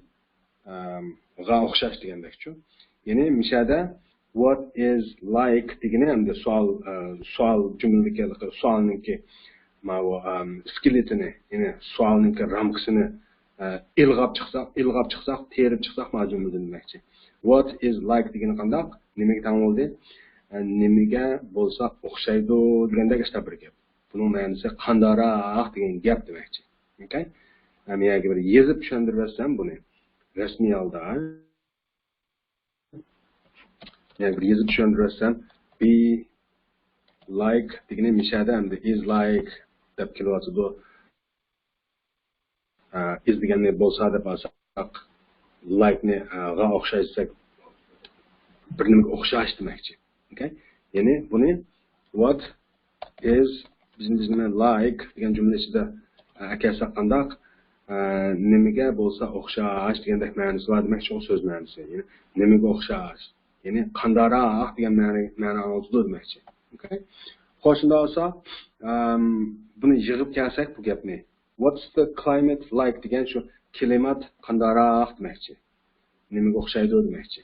ئەم، غا ئوخشاش دېگەندەكچۇ. يەنى مىشەدە what is like دېگىنى ئەمدى سوئال، ئە، سوئال جۈملىدىكى سوئالنىڭكى ماۋۇ، ئەم، ئىسكىلىتىنى، يەنى سوئالنىڭكى رامكىسىنى، ئە، ئىلغاپ چىقساق، ئىلغاپ چىقساق، تېرىپ چىقساق ماۋۇ جۈملىدىن دېمەكچى. What is like دېگىنى قانداق؟ نېمىگە تەڭ بولدى؟ ئە، نېمىگە بولسا ئوخشايدۇ دېگەندەك ئىشتا بىر گەپ. بۇنىڭ مەنىسى قانداقراق دېگەن گەپ دېمەكچى. ئوكەي؟ ھەم يەنە بىر يېزىپ چۈشەندۈرۈۋەتسەم بۇنى. رەسمىي ھالدا. يەنە بىر يېزىپ چۈشەندۈرۈۋەتسەم. Be like دېگىنى مىشەدە ئەمدى is like دەپ كېلىۋاتىدۇ. ئە، is دېگەننى بولسا دەپ ئالساق، like نى، ئە، غا ئوخشاش دېسەك، بىر نېمىگە ئوخشاش دېمەكچى. ئوكەي؟ يەنى بۇنى what is، بىز، بىز نېمە like دېگەن جۈملە ئىچىدە، ئە، ئەكەلسەك قانداق؟ ئە، نېمىگە بولسا ئوخشاش دېگەندەك مەنىسى بار دېمەكچىغۇ سۆز مەنىسى. يەنى نېمىگە ئوخشاش؟ يەنى قانداقراق دېگەن مەنە، مەنە ئاڭلىتىدۇ دېمەكچى. ئوكەي؟ خوش، شۇنداق بولسا، ئەم، بۇنى يىغىپ كەلسەك بۇ گەپنى. What's the climate like دېگەن شۇ كىلىمات قانداقراق دېمەكچى. نېمىگە ئوخشايدۇ دېمەكچى.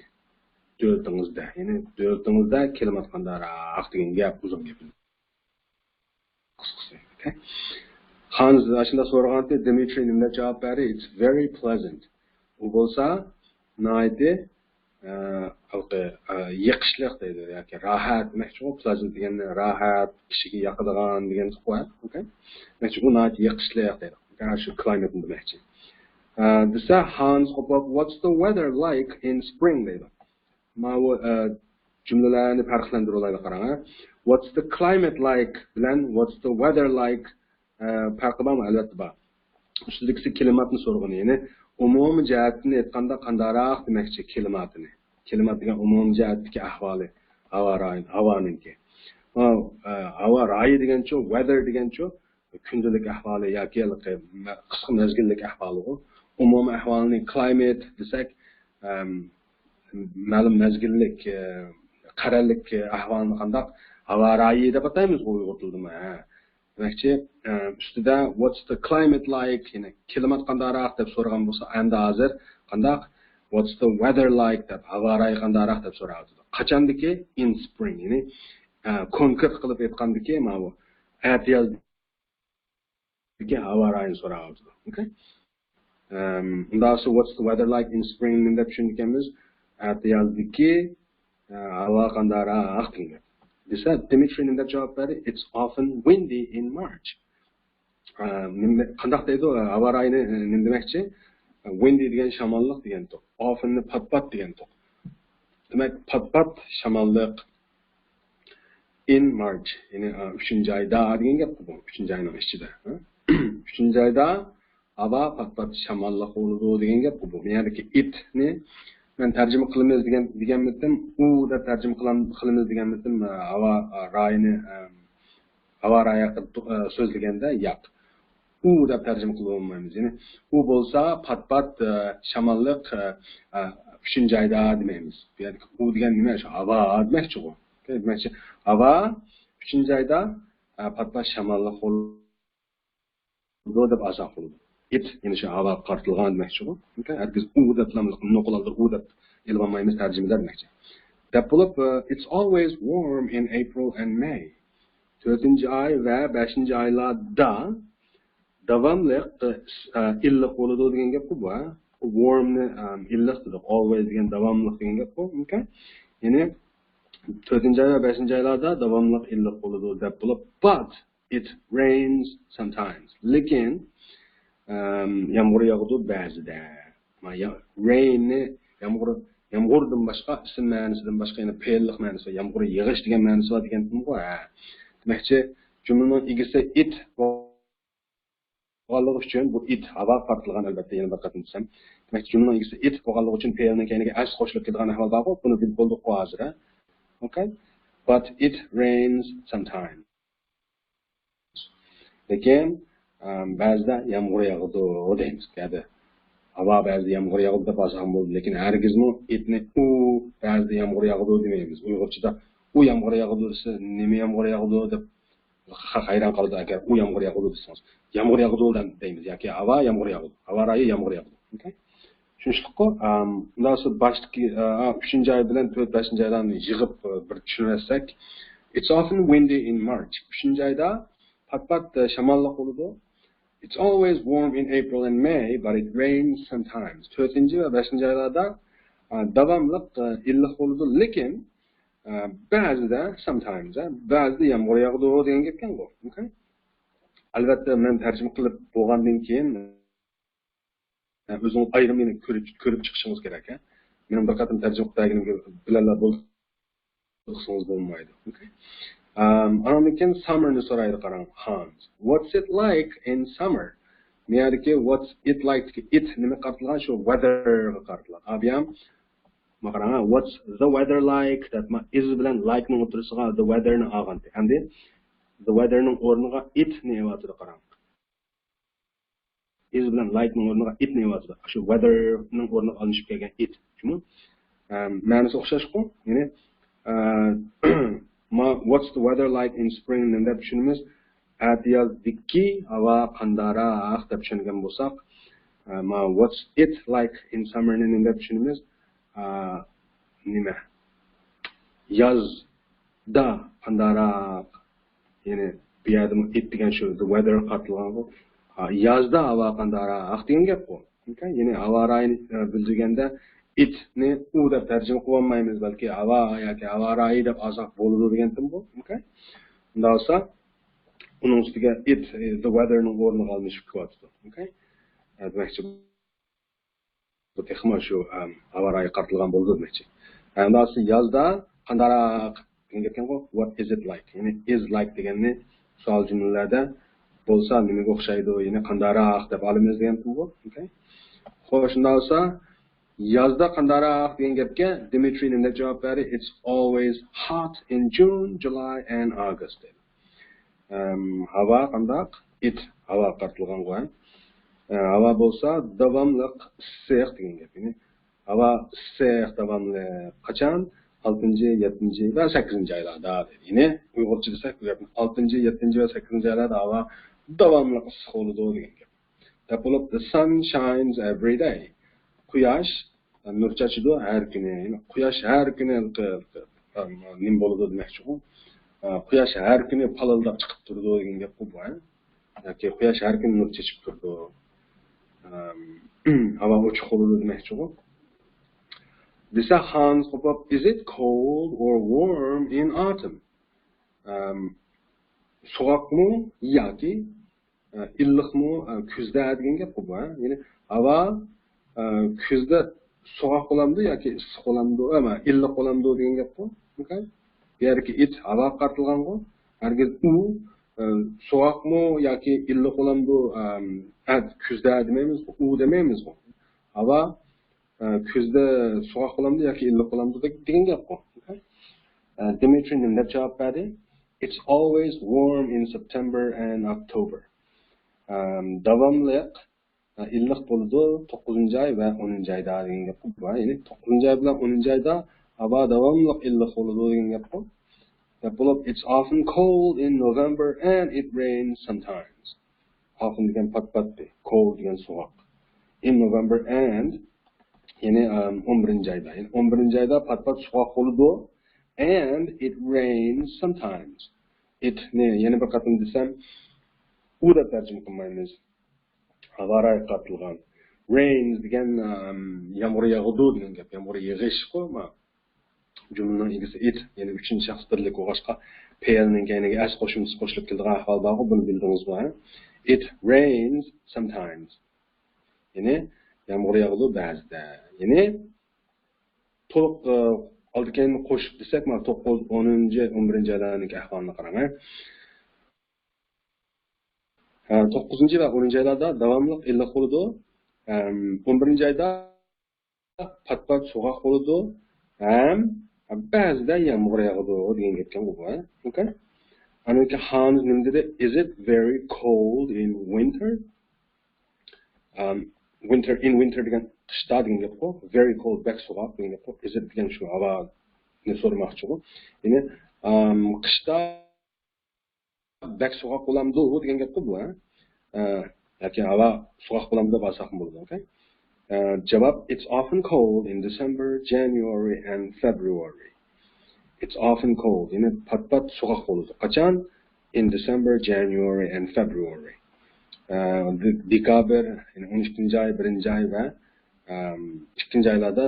دۆلىتىڭىزدە، يەنى دۆلىتىڭىزدە كىلىمات قانداقراق دېگەن گەپ، ئۇزۇن گەپ. قىسقىسى. خانس ئاشۇنداق سورىغانتى، دىمىترىي نېمە دەپ جاۋاب بەردى؟ It's very pleasant. ئۇ بولسا ناھايىتى، ئە، ھېلىقى، ئە، يېقىشلىق دەيدۇ ياكى راھەت دېمەكچىغۇ. Pleasant دېگەننى راھەت، كىشىگە ياقىدىغان دېگەن تۇقۇ. ئوكەي؟ دېمەكچى، ئۇ ناھايىتى يېقىشلىق دەيدۇ. ئوكەي، شۇ كلايمېتنى دېمەكچى. ئە، دېسە، خانس قوپۇپ، What's the weather like in spring دەيدۇ. ماۋۇ، ئە، جۈملىلەرنى پەرقلەندۈرۈۋالايلى، قاراڭ، ھە. What's the climate like بىلەن What's the weather like، ئە، پەرقى بارمۇ؟ ئەلۋەتتە بار. ئۈستىدىكىسى كىلىماتنى سورىغىنى، يەنى ئومۇمىي جەھەتتىن ئېيتقاندا قانداقراق دېمەكچى كىلىماتىنى. كىلىمات دېگەن ئومۇمىي جەھەتتىكى ئەھۋالى، ھاۋا رايى، ھاۋانىڭكى. ئا، ئە، ھاۋا رايى دېگەنچۇ، weather دېگەنچۇ، كۈندىلىك ئەھۋالى ياكى ھېلىقى مە-، قىسقا مەزگىللىك ئەھۋالىغۇ. ئومۇمىي ئەھۋالنى climate دېسەك، ئەم، مەلۇم مەزگىللىك، ئە، قەرەللىك ئەھۋالنى قانداق؟ ھاۋا رايى دەپ ئاتايمىزغۇ ئۇيغۇر تىلىدىمۇ، ھە. دېمەكچى، ئە، ئۈستىدە What's the climate like؟ يەنى كىلىمات قانداقراق دەپ سورىغان بولسا، ئەمدى ھازىر قانداق؟ What's the weather like دەپ، ھاۋا رايى قانداقراق دەپ سوراۋاتىدۇ. قاچاندىكى؟ In spring، يەنى، ئە، كونكرېت قىلىپ ئېيتقاندىكى ماۋۇ ئەتىياز ھاۋا رايىنى سوراۋاتىدۇ. ئوكەي. ئەم، ئۇنداق بولسا، What's the weather like in spring نېمە دەپ چۈشىنىدىكەنمىز؟ ئەتىيازدىكى، ئە، ھاۋا قانداقراق دېگەن. دېسە، دىمىترىي نېمە دەپ جاۋاب بەردى؟ It's often windy in March. ئە، نېمە، قانداق دەيدۇ؟ ھاۋا رايىنى، ئە، نېمە دېمەكچى؟ Windy دېگەن شاماللىق دېگەنتۇق. Often نى پات-پات دېگەنتۇق. دېمەك، پات-پات شاماللىق. In March، يەنى، ئە، ئۈچىنچى ئايدا دېگەن گەپقۇ بۇ. ئۈچىنچى ئاينىڭ ئىچىدە. ھە؟ ئۈچىنچى ئايدا ھاۋا پات-پات شاماللىق بولىدۇ دېگەن گەپقۇ بۇ. بۇ يەردىكى it نى مەن تەرجىمە قىلىمىز دېگەن، دېگەنمىدىم، ئۇ دەپ تەرجىمە قىلام-، قىلىمىز دېگەنمىدىم، ئە، ھاۋا، ئە، رايىنى، ئە، ھاۋا رايى ھەققىدە، ئە، سۆزلىگەندە ياق. ئۇ دەپ تەرجىمە قىلىپ بولمايمىز. يەنى ئۇ بولسا پات-پات، ئە، شاماللىق، ئە، ئە، ئۈچىنچى ئايدا دېمەيمىز. بۇ يەردىكى ئۇ دېگەن نېمە؟ شۇ ھاۋا دېمەكچىغۇ. دېمەكچى، ھاۋا ئۈچىنچى ئايدا، ئە، پات-پات شاماللىق بولىدۇ دەپ ئاسان قىلىدۇ. It، يەنى شۇ ھاۋاغا قارىتىلغان دېمەكچىغۇ. ئوكەي، ھەرگىز ئۇ دەپلا نوقۇل ھالدا ئۇ دەپ ئېلىۋالمايمىز تەرجىمىدە دېمەكچى. دەپ بولۇپ، ئە، It's always warm in April and May. تۆتىنچى ئاي ۋە بەشىنچى ئايلاردا داۋاملىق، ئە، ئىللىق بولىدۇ دېگەن گەپقۇ بۇ، ھە؟ Warm نى، ئە، ئىللىق دېدۇق. Always دېگەن داۋاملىق دېگەن گەپقۇ. ئوكەي. يەنى تۆتىنچى ئاي ۋە بەشىنچى ئايلاردا داۋاملىق ئىللىق بولىدۇ دەپ بولۇپ، But it rains sometimes. لېكىن، ئەم، يامغۇر ياغىدۇ بەزىدە. ما-، يا-، rain نى يامغۇر، يامغۇردىن باشقا، ئىسىم مەنىسىدىن باشقا يەنە پېئىللىق مەنىسى بار. يامغۇر يېغىش دېگەن مەنىسى بار دېگەنتىمغۇ؟ ھە. دېمەكچى، جۈملىنىڭ ئىگىسى it بولغانلىقى ئۈچۈن، بۇ it ھاۋا قارىتىلغان، ئەلۋەتتە، يەنە بىر قېتىم دېسەم. دېمەك، جۈملىنىڭ ئىگىسى it بولغانلىقى ئۈچۈن پېئىلنىڭ كەينىگە s قوشۇلۇپ كېلىدىغان ئەھۋال بارغۇ، بۇنى بىلىپ بولدۇققۇ ھازىر، ھە؟ ئوكەي. But it rains sometimes. لېكىن، ئەم، بەزىدە يامغۇر ياغىدۇ دەيمىز. يەنى ھاۋا بەزىدە يامغۇر ياغىدۇ دەپ ئاسان بولىدۇ، لېكىن ھەرگىزمۇ it نى ئۇ بەزىدە يامغۇر ياغىدۇ دېمەيمىز. ئۇيغۇرچىدا ئۇ يامغۇر ياغىدۇ دېسە، نېمە يامغۇر ياغىدۇ دەپ خەق ھەيران قالىدۇ ئەگەر ئۇ يامغۇر ياغىدۇ دېسىڭىز. يامغۇر ياغىدۇ دەيمىز ياكى ھاۋا يامغۇر ياغىدۇ. ھاۋا رايى يامغۇر ياغىدۇ. ئوكەي؟ چۈشىنىشلىكقۇ؟ ئەم، ئۇنداق بولسا باشتىكى، ئە، ئۈچىنچى ئاي بىلەن تۆت، بەشىنچى ئايلارنى يىغىپ، ئە، بىر چۈشىنىۋەتسەك. It's often windy in March. ئۈچىنچى ئايدا پات-پات، ئە، شاماللىق بولىدۇ. It's always warm in April and May, but it rains sometimes. تۆتىنچى ۋە بەشىنچى ئايلاردا، ئە، داۋاملىق، ئە، ئىللىق بولىدۇ، لېكىن، ئە، بەزىدە، sometimes، ئە، بەزىدە يامغۇر ياغىدۇ دېگەن گەپكەن بۇ. ئوكەي؟ ئەلۋەتتە، مەن تەرجىمە قىلىپ بولغاندىن كېيىن، ئۆزىڭىز ئايرىم يەنە كۆرۈپ، كۆرۈپ چىقىشىڭىز كېرەك، ھە. مېنىڭ بىر قېتىم تەرجىمە قىلىپ بەرگىنىمگە بىلەنلا بولدى دېسىڭىز بولمايدۇ. ئوكەي. ئام، ئانىڭدىن كېيىن summer نى سورايدۇ، قاراڭ. خانس. What's it like in summer؟ بۇ يەردىكى what's it like دىكى it نېمىگە قارىتىلغان؟ شۇ weather غا قارىتىلغان. ئابىيام، ما قاراڭ، ھە. What's the weather like دەپ، ما is بىلەن like نىڭ ئوتتۇرىسىغا the weather نى ئالغانتى. ئەمدى the weather نىڭ ئورنىغا it نى ئېلىۋاتىدۇ، قاراڭ. Is بىلەن like نىڭ ئورنىغا it نى ئېلىۋاتىدۇ. شۇ weather نىڭ ئورنىغا ئالمىشىپ كەلگەن it. شۇمۇ؟ ئە، مەنىسى ئوخشاشقۇ. يەنى، ئە، ما، what's the weather like in spring نى نېمە دەپ چۈشىنىمىز؟ ئەتىيازدىكى ھاۋا قانداقراق دەپ چۈشەنگەن بولساق، ئە، ما، what's it like in summer نى نېمە دەپ چۈشىنىمىز؟ ئا، نېمە؟ يازدا قانداقراق؟ يەنى بۇ يەردىمۇ it دېگەن شۇ the weather قارىتىلغانغۇ. ئا، يازدا ھاۋا قانداقراق دېگەن گەپقۇ. ئوكەي؟ يەنى ھاۋا رايىنى، ئە، بىلدۈرگەندە it نى ئۇ دەپ تەرجىمە قىلىۋالمايمىز، بەلكى ھاۋا ياكى ھاۋا رايى دەپ ئالساق بولىدۇ دېگەنتىمغۇ. ئوكەي؟ ئۇنداق بولسا، ئۇنىڭ ئۈستىگە it، ئە، the weather نىڭ ئورنىغا ئالمىشىپ كېلىۋاتىدۇ. ئوكەي؟ ئە، دېمەكچى، بۇ تېخىمۇ شۇ، ئەم، ھاۋا رايىغا قارىتىلغان بولىدۇ دېمەكچى. ئەمما يازدا قانداقراق دېگەن گەپكەنغۇ، what is it like؟ يەنى is like دېگەننى سوئال جۈملىلەردە بولسا نېمىگە ئوخشايدۇ، يەنى قانداقراق دەپ ئالىمىز دېگەنتىمغۇ. ئوكەي؟ خوش، شۇنداق بولسا، يازدا قانداقراق دېگەن گەپكە دىمىترىي نېمە دەپ جاۋاب بەردى؟ It's always hot in June, July and August دېدى. ئەم، ھاۋا قانداق؟ It ھاۋا قارىتىلغانغۇ، ھە؟ ئە، ھاۋا بولسا داۋاملىق ئىسسىق دېگەن گەپ. يەنى ھاۋا ئىسسىق داۋاملىق. قاچان؟ ئالتىنچى، يەتتىنچى ۋە سەككىزىنچى ئايلاردا دېدى. يەنى ئۇيغۇرچە دېسەك بۇ گەپنى، ئالتىنچى، يەتتىنچى ۋە سەككىزىنچى ئايلاردا ھاۋا داۋاملىق ئىسسىق بولىدۇ دېگەن گەپ. دەپ بولۇپ، the sun shines every day. قۇياش نۇر چاچىدۇ ھەر كۈنى. يەنى قۇياش ھەر كۈنى ھېلىقى، ھېلىقى، ئەم، نېمە بولىدۇ دېمەكچىغۇ. ئە، قۇياش ھەر كۈنى پالىلداپ چىقىپ تۇرىدۇ دېگەن گەپقۇ بۇ، ھە؟ ياكى قۇياش ھەر كۈنى نۇر چېچىپ تۇرىدۇ. ئەم، ھاۋا ئوچۇق بولىدۇ دېمەكچىغۇ. دېسە، خانس قوپۇپ، is it cold or warm in autumn؟ ئەم، سوغۇقمۇ ياكى ئىللىقمۇ كۈزدە دېگەن گەپقۇ بۇ، ھە؟ يەنى ھاۋا كۈزدە سوغۇق بولامدۇ ياكى ئىسسىق بولامدۇ، ئەمما ئىللىق بولامدۇ دېگەن گەپقۇ. ئوكەي؟ بۇ يەردىكى it ھاۋاغا قارىتىلغانغۇ. ھەرگىز ئۇ سوغۇقمۇ ياكى ئىللىق بولامدۇ، ئە، كۈزدە دېمەيمىزغۇ، ئۇ دېمەيمىزغۇ. ھاۋا ئە، كۈزدە سوغۇق بولامدۇ ياكى ئىللىق بولامدۇ دېگەن گەپقۇ. ئە، دىمىترىي نېمە دەپ جاۋاب بەردى؟ It's always warm in September and October. ئەم، داۋاملىق، ئە، ئىللىق بولىدۇ توققۇزىنچى ئاي ۋە ئونىنچى ئايدا دېگەن گەپقۇ. يەنى توققۇزىنچى ئاي بىلەن ئونىنچى ئايدا ھاۋا داۋاملىق ئىللىق بولىدۇ دېگەن گەپقۇ. دەپ بولۇپ، it's often cold in November and it rains sometimes. Often دېگەن پات-پات، cold دېگەن سوغۇق. In November and، يەنى، ئەم، ئون بىرىنچى ئايدا. يەنى ئون بىرىنچى ئايدا پات-پات سوغۇق بولىدۇ. And it rains sometimes. It نى يەنە بىر قېتىم دېسەم، ئۇ دەپ تەرجىمە قىلمايمىز. ھاۋا رايىغا قارىتىلغان. Rains دېگەن، ئەم، يامغۇر ياغىدۇ دېگەن گەپ. يامغۇر يېغىشقۇ، ما. جۈملىنىڭ ئىگىسى it، يەنى ئۈچىنچى شەخس بىرلىك بولغاچقا، پېئىلنىڭ كەينىگە s قوشۇمچىسى قوشۇلۇپ كېلىدىغان ئەھۋال بارغۇ، بۇنى بىلدىڭىزغۇ، ھە؟ It rains sometimes. يەنى يامغۇر ياغىدۇ بەزىدە. يەنى تولۇق، ئە، ئالدى كەينىنى قوشۇپ دېسەك، مانا توققۇز، ئونىنچى، ئون بىرىنچى ئايلارنىڭكى ئەھۋالىنى قاراڭ، ھە؟ ھە، توققۇزىنچى ۋە ئونىنچى ئايلاردا داۋاملىق ئىللىق بولىدۇ. ئەم، ئون بىرىنچى ئايدا پات-پات سوغۇق بولىدۇ ھەم بەزىدە يامغۇر ياغىدۇ دېگەن گەپكەن بۇ، ھە؟ ئوكەي؟ ئاندىن كېيىن خانس نېمە دېدى؟ Is it very cold in winter? ئەم، winter، in winter دېگەن قىشتا دېگەن گەپقۇ. Very cold، بەك سوغۇق دېگەن گەپقۇ. Is it دېگەن شۇ ھاۋانى سورىماقچىغۇ. يەنى، ئەم، قىشتا بەك سوغۇق بولامدۇ دېگەن گەپقۇ بۇ، ھە؟ ئە، ياكى ھاۋا سوغۇق بولامدۇ دەپ ئالساقمۇ بولىدۇ، ئوكەي؟ ئە، جاۋاب، it's often cold in December, January and February. It's often cold، يەنى پات-پات سوغۇق بولىدۇ. قاچان؟ In December, January and February. ئە، دې-، دېكابىر، يەنى ئون ئىككىنچى ئاي، بىرىنچى ئاي ۋە، ئەم، ئىككىنچى ئايلاردا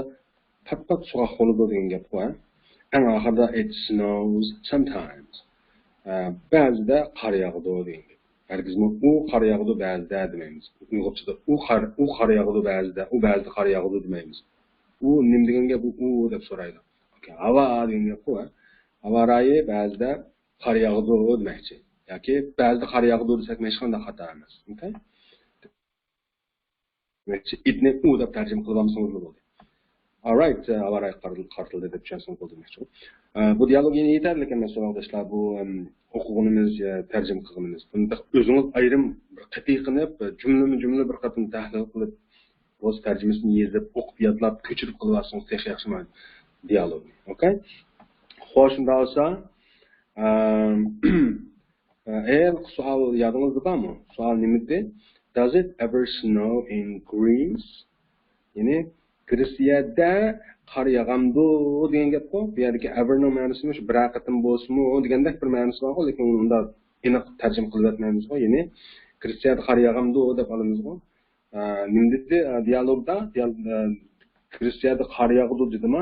پات-پات سوغۇق بولىدۇ دېگەن گەپقۇ، ھە؟ ئەڭ ئاخىرىدا it snows sometimes. ئە، بەزىدە قار ياغىدۇ دېگەن گەپ. ھەرگىزمۇ ئۇ قار ياغىدۇ بەزىدە دېمەيمىز. ئۇيغۇرچىدا ئۇ قار، ئۇ قار ياغىدۇ بەزىدە، ئۇ بەزىدە قار ياغىدۇ دېمەيمىز. ئۇ نېمە دېگەن گەپ؟ ئۇ، ئۇ دەپ سورايدۇ. ئوكەي، ھاۋا دېگەن گەپقۇ، ھە؟ ھاۋا رايى بەزىدە قار ياغىدۇ دېمەكچى. ياكى بەزىدە قار ياغىدۇ دېسەكمۇ ھېچقانداق خاتا ئەمەس. ئوكەي؟ دېمەكچى، it نى ئۇ دەپ تەرجىمە قىلىپ ئالمىسىڭىزمۇ بولدى. Alright، ھاۋا رايىغا قارىتىلدى دەپ چۈشەنسىڭىز بولدى دېمەكچى. ئە، بۇ دىيالوگ يەنە يېتەرلىك ئەمەس، ساۋاقداشلار. بۇ، ئەم، ئوقۇغىنىمىز، ئە، تەرجىمە قىلغىنىمىز. بۇنداق ئۆزىڭىز ئايرىم بىر قېتى قىلىپ، جۈملىمۇ جۈملە بىر قېتىم تەھلىل قىلىپ، بولسا تەرجىمىسىنى يېزىپ، ئوقۇپ، يادلاپ، كۆچۈرۈپ قىلىۋالسىڭىز تېخى ياخشى، مانا، دىيالوگنى. ئوكەي؟ خوش، شۇنداق بولسا، ئەم، ھېلىقى سوئال يادىڭىزدا بارمۇ؟ سوئال نېمىدى؟ Does it ever snow in Greece? يەنى گرېتسىيەدە قار ياغامدۇ دېگەن گەپقۇ. بۇ يەردىكى ئەۋېرنىڭ مەنىسى مۇشۇ بىرەر قېتىم بولسىمۇ دېگەندەك بىر مەنىسى بارغۇ، لېكىن ئۇنى ئۇنداق ئېنىق تەرجىمە قىلىۋەتمەيمىزغۇ. يەنى گرېتسىيەدە قار ياغامدۇ دەپ ئالىمىزغۇ. ئە، نېمە دېدى؟ ئە، دىيالوگدا، دىيال-، ئە، گرېتسىيەدە قار ياغىدۇ دېدىما؟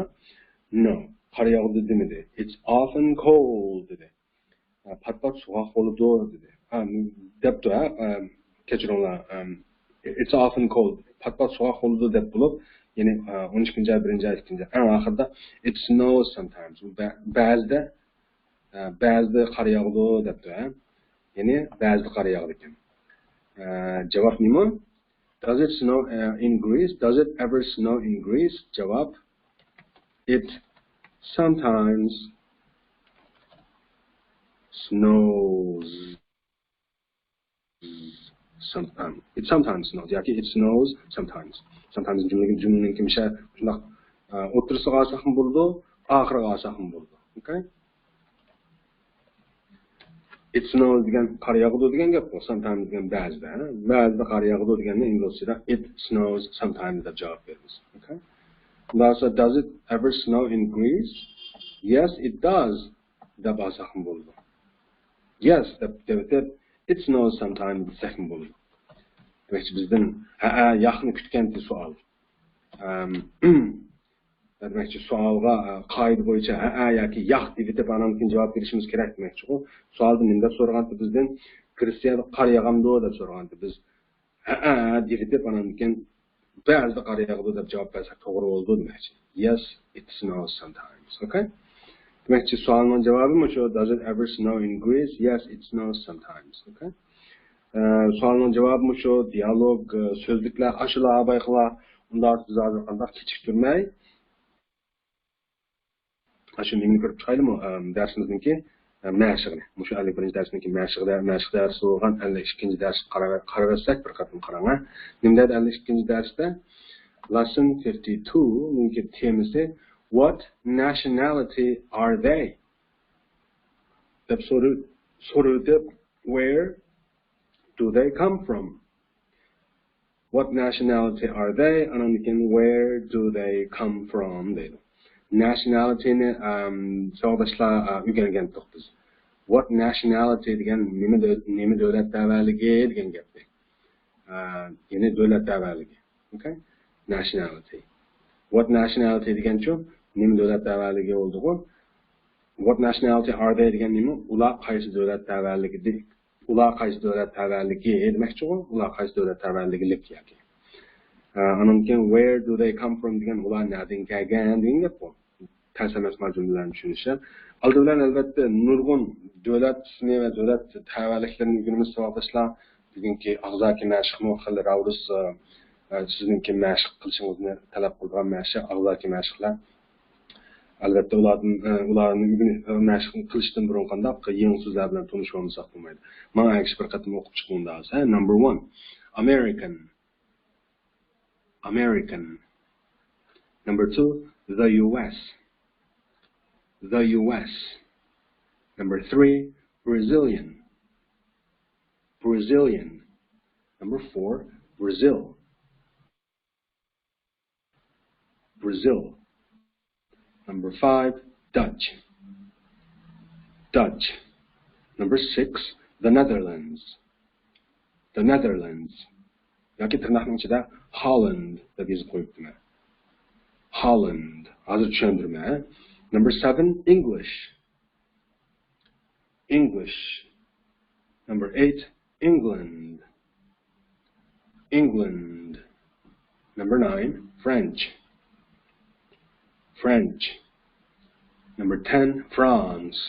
No، قار ياغىدۇ دېمىدى. It's often cold دېدى. ئە، پات-پات سوغۇق بولىدۇ دېدى. ئە، دەپتۇ، ھە، ئە، كەچۈرۈڭلار، ئە، it's often cold، پات-پات سوغۇق بولىدۇ دەپ بولۇپ، يەنى، ئە، ئون ئىككىنچى ئاي، بىرىنچى ئاي، ئىككىنچى ئاي، ئەڭ ئاخىرىدا it snows sometimes، بە-، بەزىدە، ئە، بەزىدە قار ياغىدۇ دەپتۇ، ھە. يەنى بەزىدە قار ياغىدىكەن. ئە، جاۋاب نېمە؟ Does it snow, uh, in Greece? Does it ever snow in Greece? جاۋاب: It sometimes snows. Some, um, it sometimes snows. ياكى it snows sometimes. Sometimes جۈملىنىڭ، جۈملىنىڭكى مۇشۇ شۇنداق، ئە، ئوتتۇرىسىغا ئالساقمۇ بولىدۇ، ئاخىرىغا ئالساقمۇ بولىدۇ. Okay؟ It snows دېگەن قار ياغىدۇ دېگەن گەپقۇ. Sometimes دېگەن بەزىدە، ھە؟ بەزىدە قار ياغىدۇ دېگەننى ئىنگلىزچىدا it snows sometimes دەپ جاۋاب بېرىمىز. Okay؟ Does it ever snow in Greece? Yes, it does دەپ ئالساقمۇ بولىدۇ. Yes دەپ، دەپ، دەپ، it snows sometimes دېسەكمۇ بولىدۇ. دېمەكچى، بىزدىن ھەئە، ياقنى كۈتكەنتى سوئال. ئەم، دېمەكچى، سوئالغا، ئە، قائىدە بويىچە ھەئە ياكى ياق دېيىۋېتىپ، ئانان كېيىن جاۋاب بېرىشىمىز كېرەك دېمەكچىغۇ. سوئالدا نېمە دەپ سورىغانتى بىزدىن؟ گرېتسىيەدە قار ياغامدۇ دەپ سورىغانتى. بىز ھەئە دېيىۋېتىپ، ئانان كېيىن بەزىدە قار ياغىدۇ دەپ جاۋاب بەرسەك توغرا بولىدۇ دېمەكچى. Yes, it snows sometimes. Okay؟ دېمەكچى، سوئالنىڭ جاۋابى مۇشۇ. Does it ever snow in Greece? Yes, it snows sometimes. Okay؟ ئە، سوئالنىڭ جاۋابى مۇشۇ. دىيالوگ، ئە، سۆزلۈكلەر ئاشۇلا بايقىلا. ئۇنداق بىز ھازىر قانداق كېچىكتۈرمەي ئاشۇ نېمىنى كۆرۈپ چىقايلىمۇ؟ ئەم، دەرسىمىزنىڭكى، ئە، مەشىقىنى. مۇشۇ ئەللىك بىرىنچى دەرسنىڭكى مەشىقىدە، مەشىق دەرسى بولغان ئەللىك ئىككىنچى دەرسكە قارا-، قاراۋەتسەك بىر قېتىم قاراڭ، ھە. نېمە دەيدۇ ئەللىك ئىككىنچى دەرستە؟ Lesson fifty-two نىڭكى تېمىسى: What nationality are they؟ دەپ سورا-، سورىۋېتىپ، Where do they come from? What nationality are they? ئانان كېيىن Where do they come from دەيدۇ. Nationality نى، ئەم، ساۋاقداشلار، ئە، ئۆگەنگەنتۇق بىز. What nationality دېگەن نېمە دۆ-، نېمە دۆلەت تەۋەلىكى دېگەن گەپتى. ئە، يەنى دۆلەت تەۋەلىكى. Okay؟ Nationality. What nationality دېگەنچۇ نېمە دۆلەت تەۋەلىكى بولدىغۇ؟ What nationality are they دېگەن نېمە؟ ئۇلار قايسى دۆلەت تەۋەلىكى دە-، ئۇلار قايسى دۆلەت تەۋەلىكى دېمەكچىغۇ، ئۇلار قايسى دۆلەت تەۋەلىكلىك ياكى. ئە، ئانىڭدىن كېيىن Where do they come from دېگەن ئۇلار نەدىن كەلگەن دېگەن گەپقۇ. تەس ئەمەس مانا جۈملىلەرنى چۈشىنىشى. ئالدى بىلەن ئەلۋەتتە نۇرغۇن دۆلەت ئىسمى ۋە دۆلەت تەۋەلىكلىرىنى ئۆگىنىمىز ساۋاقداشلار. بۈگۈنكى ئاغزاكى مەشىقمۇ خېلى راۋۇرۇس، ئە، ئە، سىزنىڭكى مەشىق قىلىشىڭىزنى تەلەپ قىلىدىغان مەشىق، ئاغزاكى مەشىقلەر. ئەلۋەتتە، ئۇلاردىن، ئە، ئۇلارنى ئۆگىنىپ، ئە، مەشىق قىلىشتىن بۇرۇن قانداق يېڭى سۆزلەر بىلەن تونۇشۇۋالمىساق بولمايدۇ. ماڭا ئەگىشىپ بىر قېتىم ئوقۇپ چىقىڭ دەۋاتسا، ھە؟ Number one، American. American. Number two, the U S. The U S. Number three, Brazilian. Brazilian. Number four, Brazil. Brazil. Number five, Dutch. Dutch. Number six, the Netherlands. The Netherlands. ياكى تىرناقنىڭ ئىچىدە Holland دەپ يېزىپ قويۇپتىمەن. Holland. ھازىر چۈشەندۈرىمەن. Number seven, English. English. Number eight, England. England. Number nine, French. French. Number ten, France.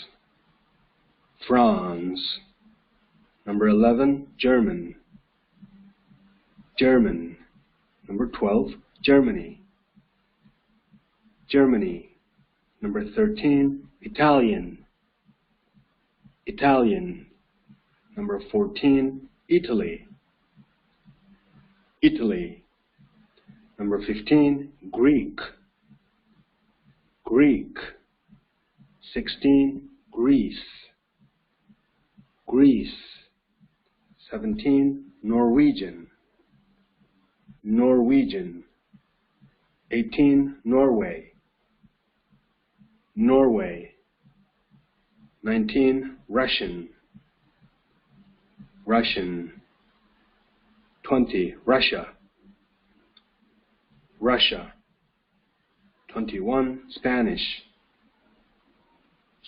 France. Number eleven, German. German. Number twelve, Germany. Germany. Number thirteen, Italian. Italian. Number fourteen, Italy. Italy. Number fifteen, Greek. Greek. Sixteen, Greece. Greece. Seventeen, Norwegian. Norwegian. eighteen, Norway. Norway. nineteen, Russian. Russian. twenty, Russia. Russia. twenty-one, Spanish.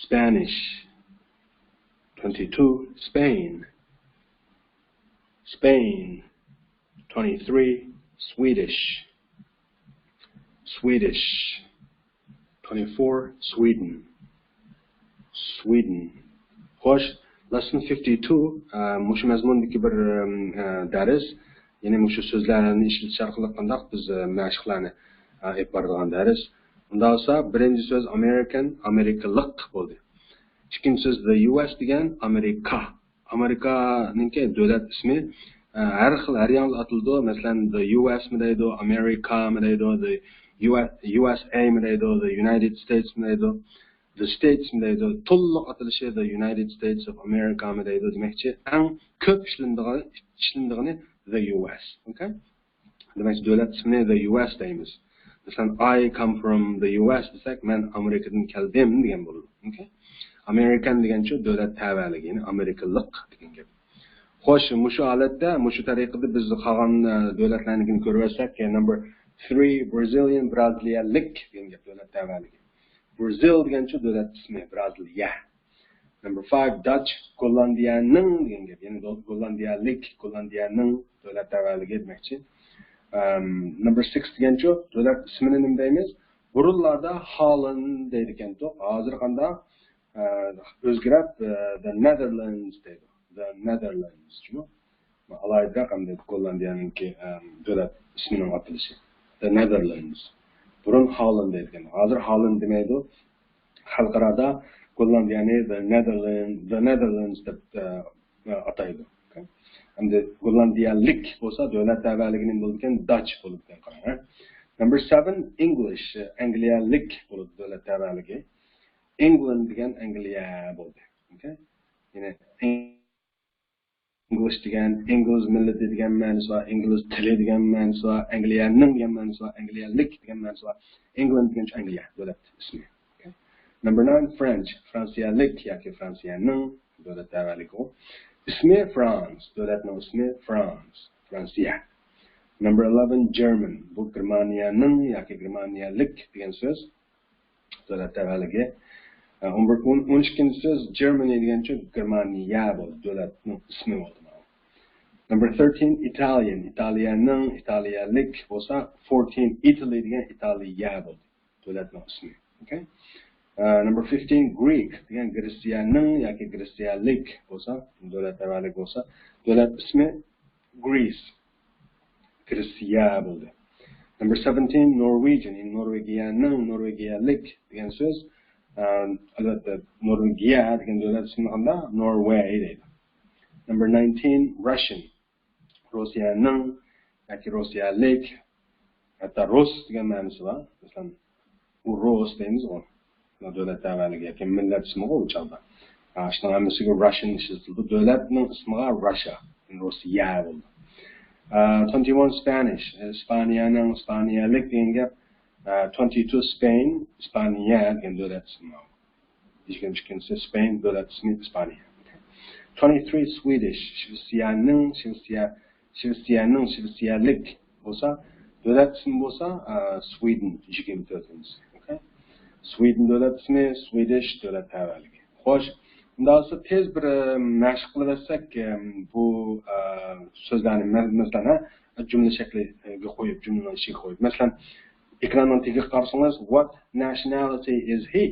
Spanish. twenty-two, Spain. Spain. twenty-three, Swedish. Swedish. twenty-four, Sweden. Sweden. خوش، lesson fifty-two، ئە، مۇشۇ مەزمۇندىكى بىر، ئە، دەرس. يەنى مۇشۇ سۆزلەرنى ئىشلىتىش ئارقىلىق قانداق بىز، ئە، مەشىقلەرنى، ئە، ئېلىپ بارىدىغان دەرس. ئۇنداق بولسا، بىرىنچى سۆز ئامېرىكان، ئامېرىكىلىق بولدى. ئىككىنچى سۆز the U S دېگەن ئامېرىكا. ئامېرىكانىڭكى دۆلەت ئىسمى، ئە، ھەر خىل، ھەر ياندا ئاتىلىدۇ. مەسىلەن، the U S مۇ دەيدۇ، ئامېرىكا مۇ دەيدۇ، the U S، U S A مۇ دەيدۇ، the United States مۇ دەيدۇ، the States مۇ دەيدۇ. تولۇق ئاتىلىشى the United States of America مۇ دەيدۇ. دېمەكچى، ئەڭ كۆپ ئىشلىنىدىغان، ئىشلىنىدىغىنى the U S. ئوكەي؟ دېمەك، دۆلەت ئىسمىنى the U S دەيمىز. مەسىلەن، I come from the U S دېسەك، مەن ئامېرىكىدىن كەلدىم دېگەن بولىدۇ. ئوكەي؟ ئامېرىكان دېگەنچۇ دۆلەت تەۋەلىكى، يەنى ئامېرىكىلىق دېگەن گەپ. خوش، مۇشۇ ھالەتتە، مۇشۇ تەرىقىدە بىز قالغان، ئە، دۆلەتلەرنىڭكىنى كۆرۈۋەتسەك، number three Brazilian، بىرازىلىيەلىك دېگەن گەپ، دۆلەت تەۋەلىكى. برازىل دېگەنچۇ دۆلەت ئىسمى، بىرازىلىيە. Number five Dutch، گوللاندىيەنىڭ دېگەن گەپ. يەنى گول-، گوللاندىيەلىك، گوللاندىيەنىڭ دۆلەت تەۋەلىكى دېمەكچى. ئەم، number six دېگەنچۇ دۆلەت ئىسمىنى نېمە دەيمىز؟ بۇرۇنلاردا ھاللاند دەيدىكەنتۇق. ھازىر قانداق؟ ئە، ئۆزگىرىپ، ئە، the Netherlands دەيدۇ. The Netherlands جۇمۇ. ئالاھىدىرەك ئەمدى گوللاندىيەنىڭكى، ئەم، دۆلەت ئىسمىنىڭ ئاتىلىشى. The Netherlands. بۇرۇن ھاللاند دەيدىكەن. ھازىر ھاللاند دېمەيدۇ. خەلقئارادا گوللاندىيەنى the Netherlands، the Netherlands دەپ، ئە، ئاتايدۇ. ئەمدى گوللاندىيەلىك بولسا دۆلەت تەۋەلىكى نېمە بولىدىكەن؟ Dutch بولىدىكەن، قاراڭ. Number seven English، ئەنگلىيەلىك بولىدۇ دۆلەت تەۋەلىكى. England دېگەن ئەنگلىيە بولدى. ئوكەي؟ يەنى English دېگەن ئىنگلىز مىللىتى دېگەن مەنىسى بار، ئىنگلىز تىلى دېگەن مەنىسى بار، ئەنگلىيەنىڭ دېگەن مەنىسى بار، ئەنگلىيەلىك دېگەن مەنىسى بار. England دېگەن ئەنگلىيە دۆلەت ئىسمى. Number nine French، فرانسىيەلىك ياكى فرانسىيەنىڭ دۆلەت تەۋەلىكى ئۇ. ئىسمى France، دۆلەتنىڭ ئىسمى France، فرانسىيە. Number eleven German، بۇ گېرمانىيەنىڭ ياكى گېرمانىيەلىك دېگەن سۆز. دۆلەت تەۋەلىكى. ئون بىر، ئون، ئون ئىككىنچى سۆز Germany دېگەنچۇ گېرمانىيە بولدى. دۆلەتنىڭ ئىسمى بولدى. Number thirteen Italian، ئىتالىيەنىڭ، ئىتالىيەلىك بولسا، fourteen Italy دېگەن ئىتالىيە بولدى. دۆلەتنىڭ ئىسمى. ئوكەي؟ Number fifteen Greek دېگەن گرېتسىيەنىڭ ياكى گرېتسىيەلىك بولسا، دۆلەت تەۋەلىك بولسا، دۆلەت ئىسمى Greece. گرېتسىيە بولدى. Number seventeen Norwegian، يەنى نورۋېگىيەنىڭ، نورۋېگىيەلىك دېگەن سۆز. ئە، ئەلۋەتتە، نورۋېگىيە دېگەن دۆلەت ئىسمىنى قانداق؟ Norway دەيدۇ. Number nineteen Russian، روسىيەنىڭ ياكى روسىيەلىك، ھەتتا رۇس دېگەن مەنىسى بار. مەسىلەن، ئۇ رۇس دەيمىزغۇ. دۆلەت تەۋەلىكى ياكى مىللەت ئىسمىغۇ ئۇ چاغدا. ئا، شۇنىڭ ھەممىسىگە Russian ئىشلىتىلىدۇ. دۆلەتنىڭ ئىسمىغا Russia، روسىيە بولىدۇ. ئا، twenty-one Spanish، ئىسپانىيەنىڭ، ئىسپانىيەلىك دېگەن گەپ. ئا، twenty-two Spain، ئىسپانىيە دېگەن دۆلەت ئىسمى. يىگىرمە ئىككىنچىسى Spain، دۆلەت ئىسمى ئىسپانىيە. Twenty-three Swedish، شىۋېتسىيەنىڭ، شىۋېتسىيە، شىۋېتسىيەنىڭ، شىۋېتسىيەلىك بولسا، دۆلەت ئىسمى بولسا، ئا، Sweden، يىگىرمە تۆتىنچىسى. ئوكەي؟ Sweden دۆلەت ئىسمى، Swedish دۆلەت تەۋەلىكى. خوش، ئۇنداق بولسا تېز بىر، ئە، مەشىق قىلىۋەتسەك، ئە، بۇ، ئە، سۆزلەرنى مە-، مەسىلەن، ھە، جۈملە شەكلىگە قويۇپ، جۈملىنىڭ ئىچىگە قويۇپ. مەسىلەن، ئېكراننىڭ تېگىگە قارىسىڭىز، What nationality is he؟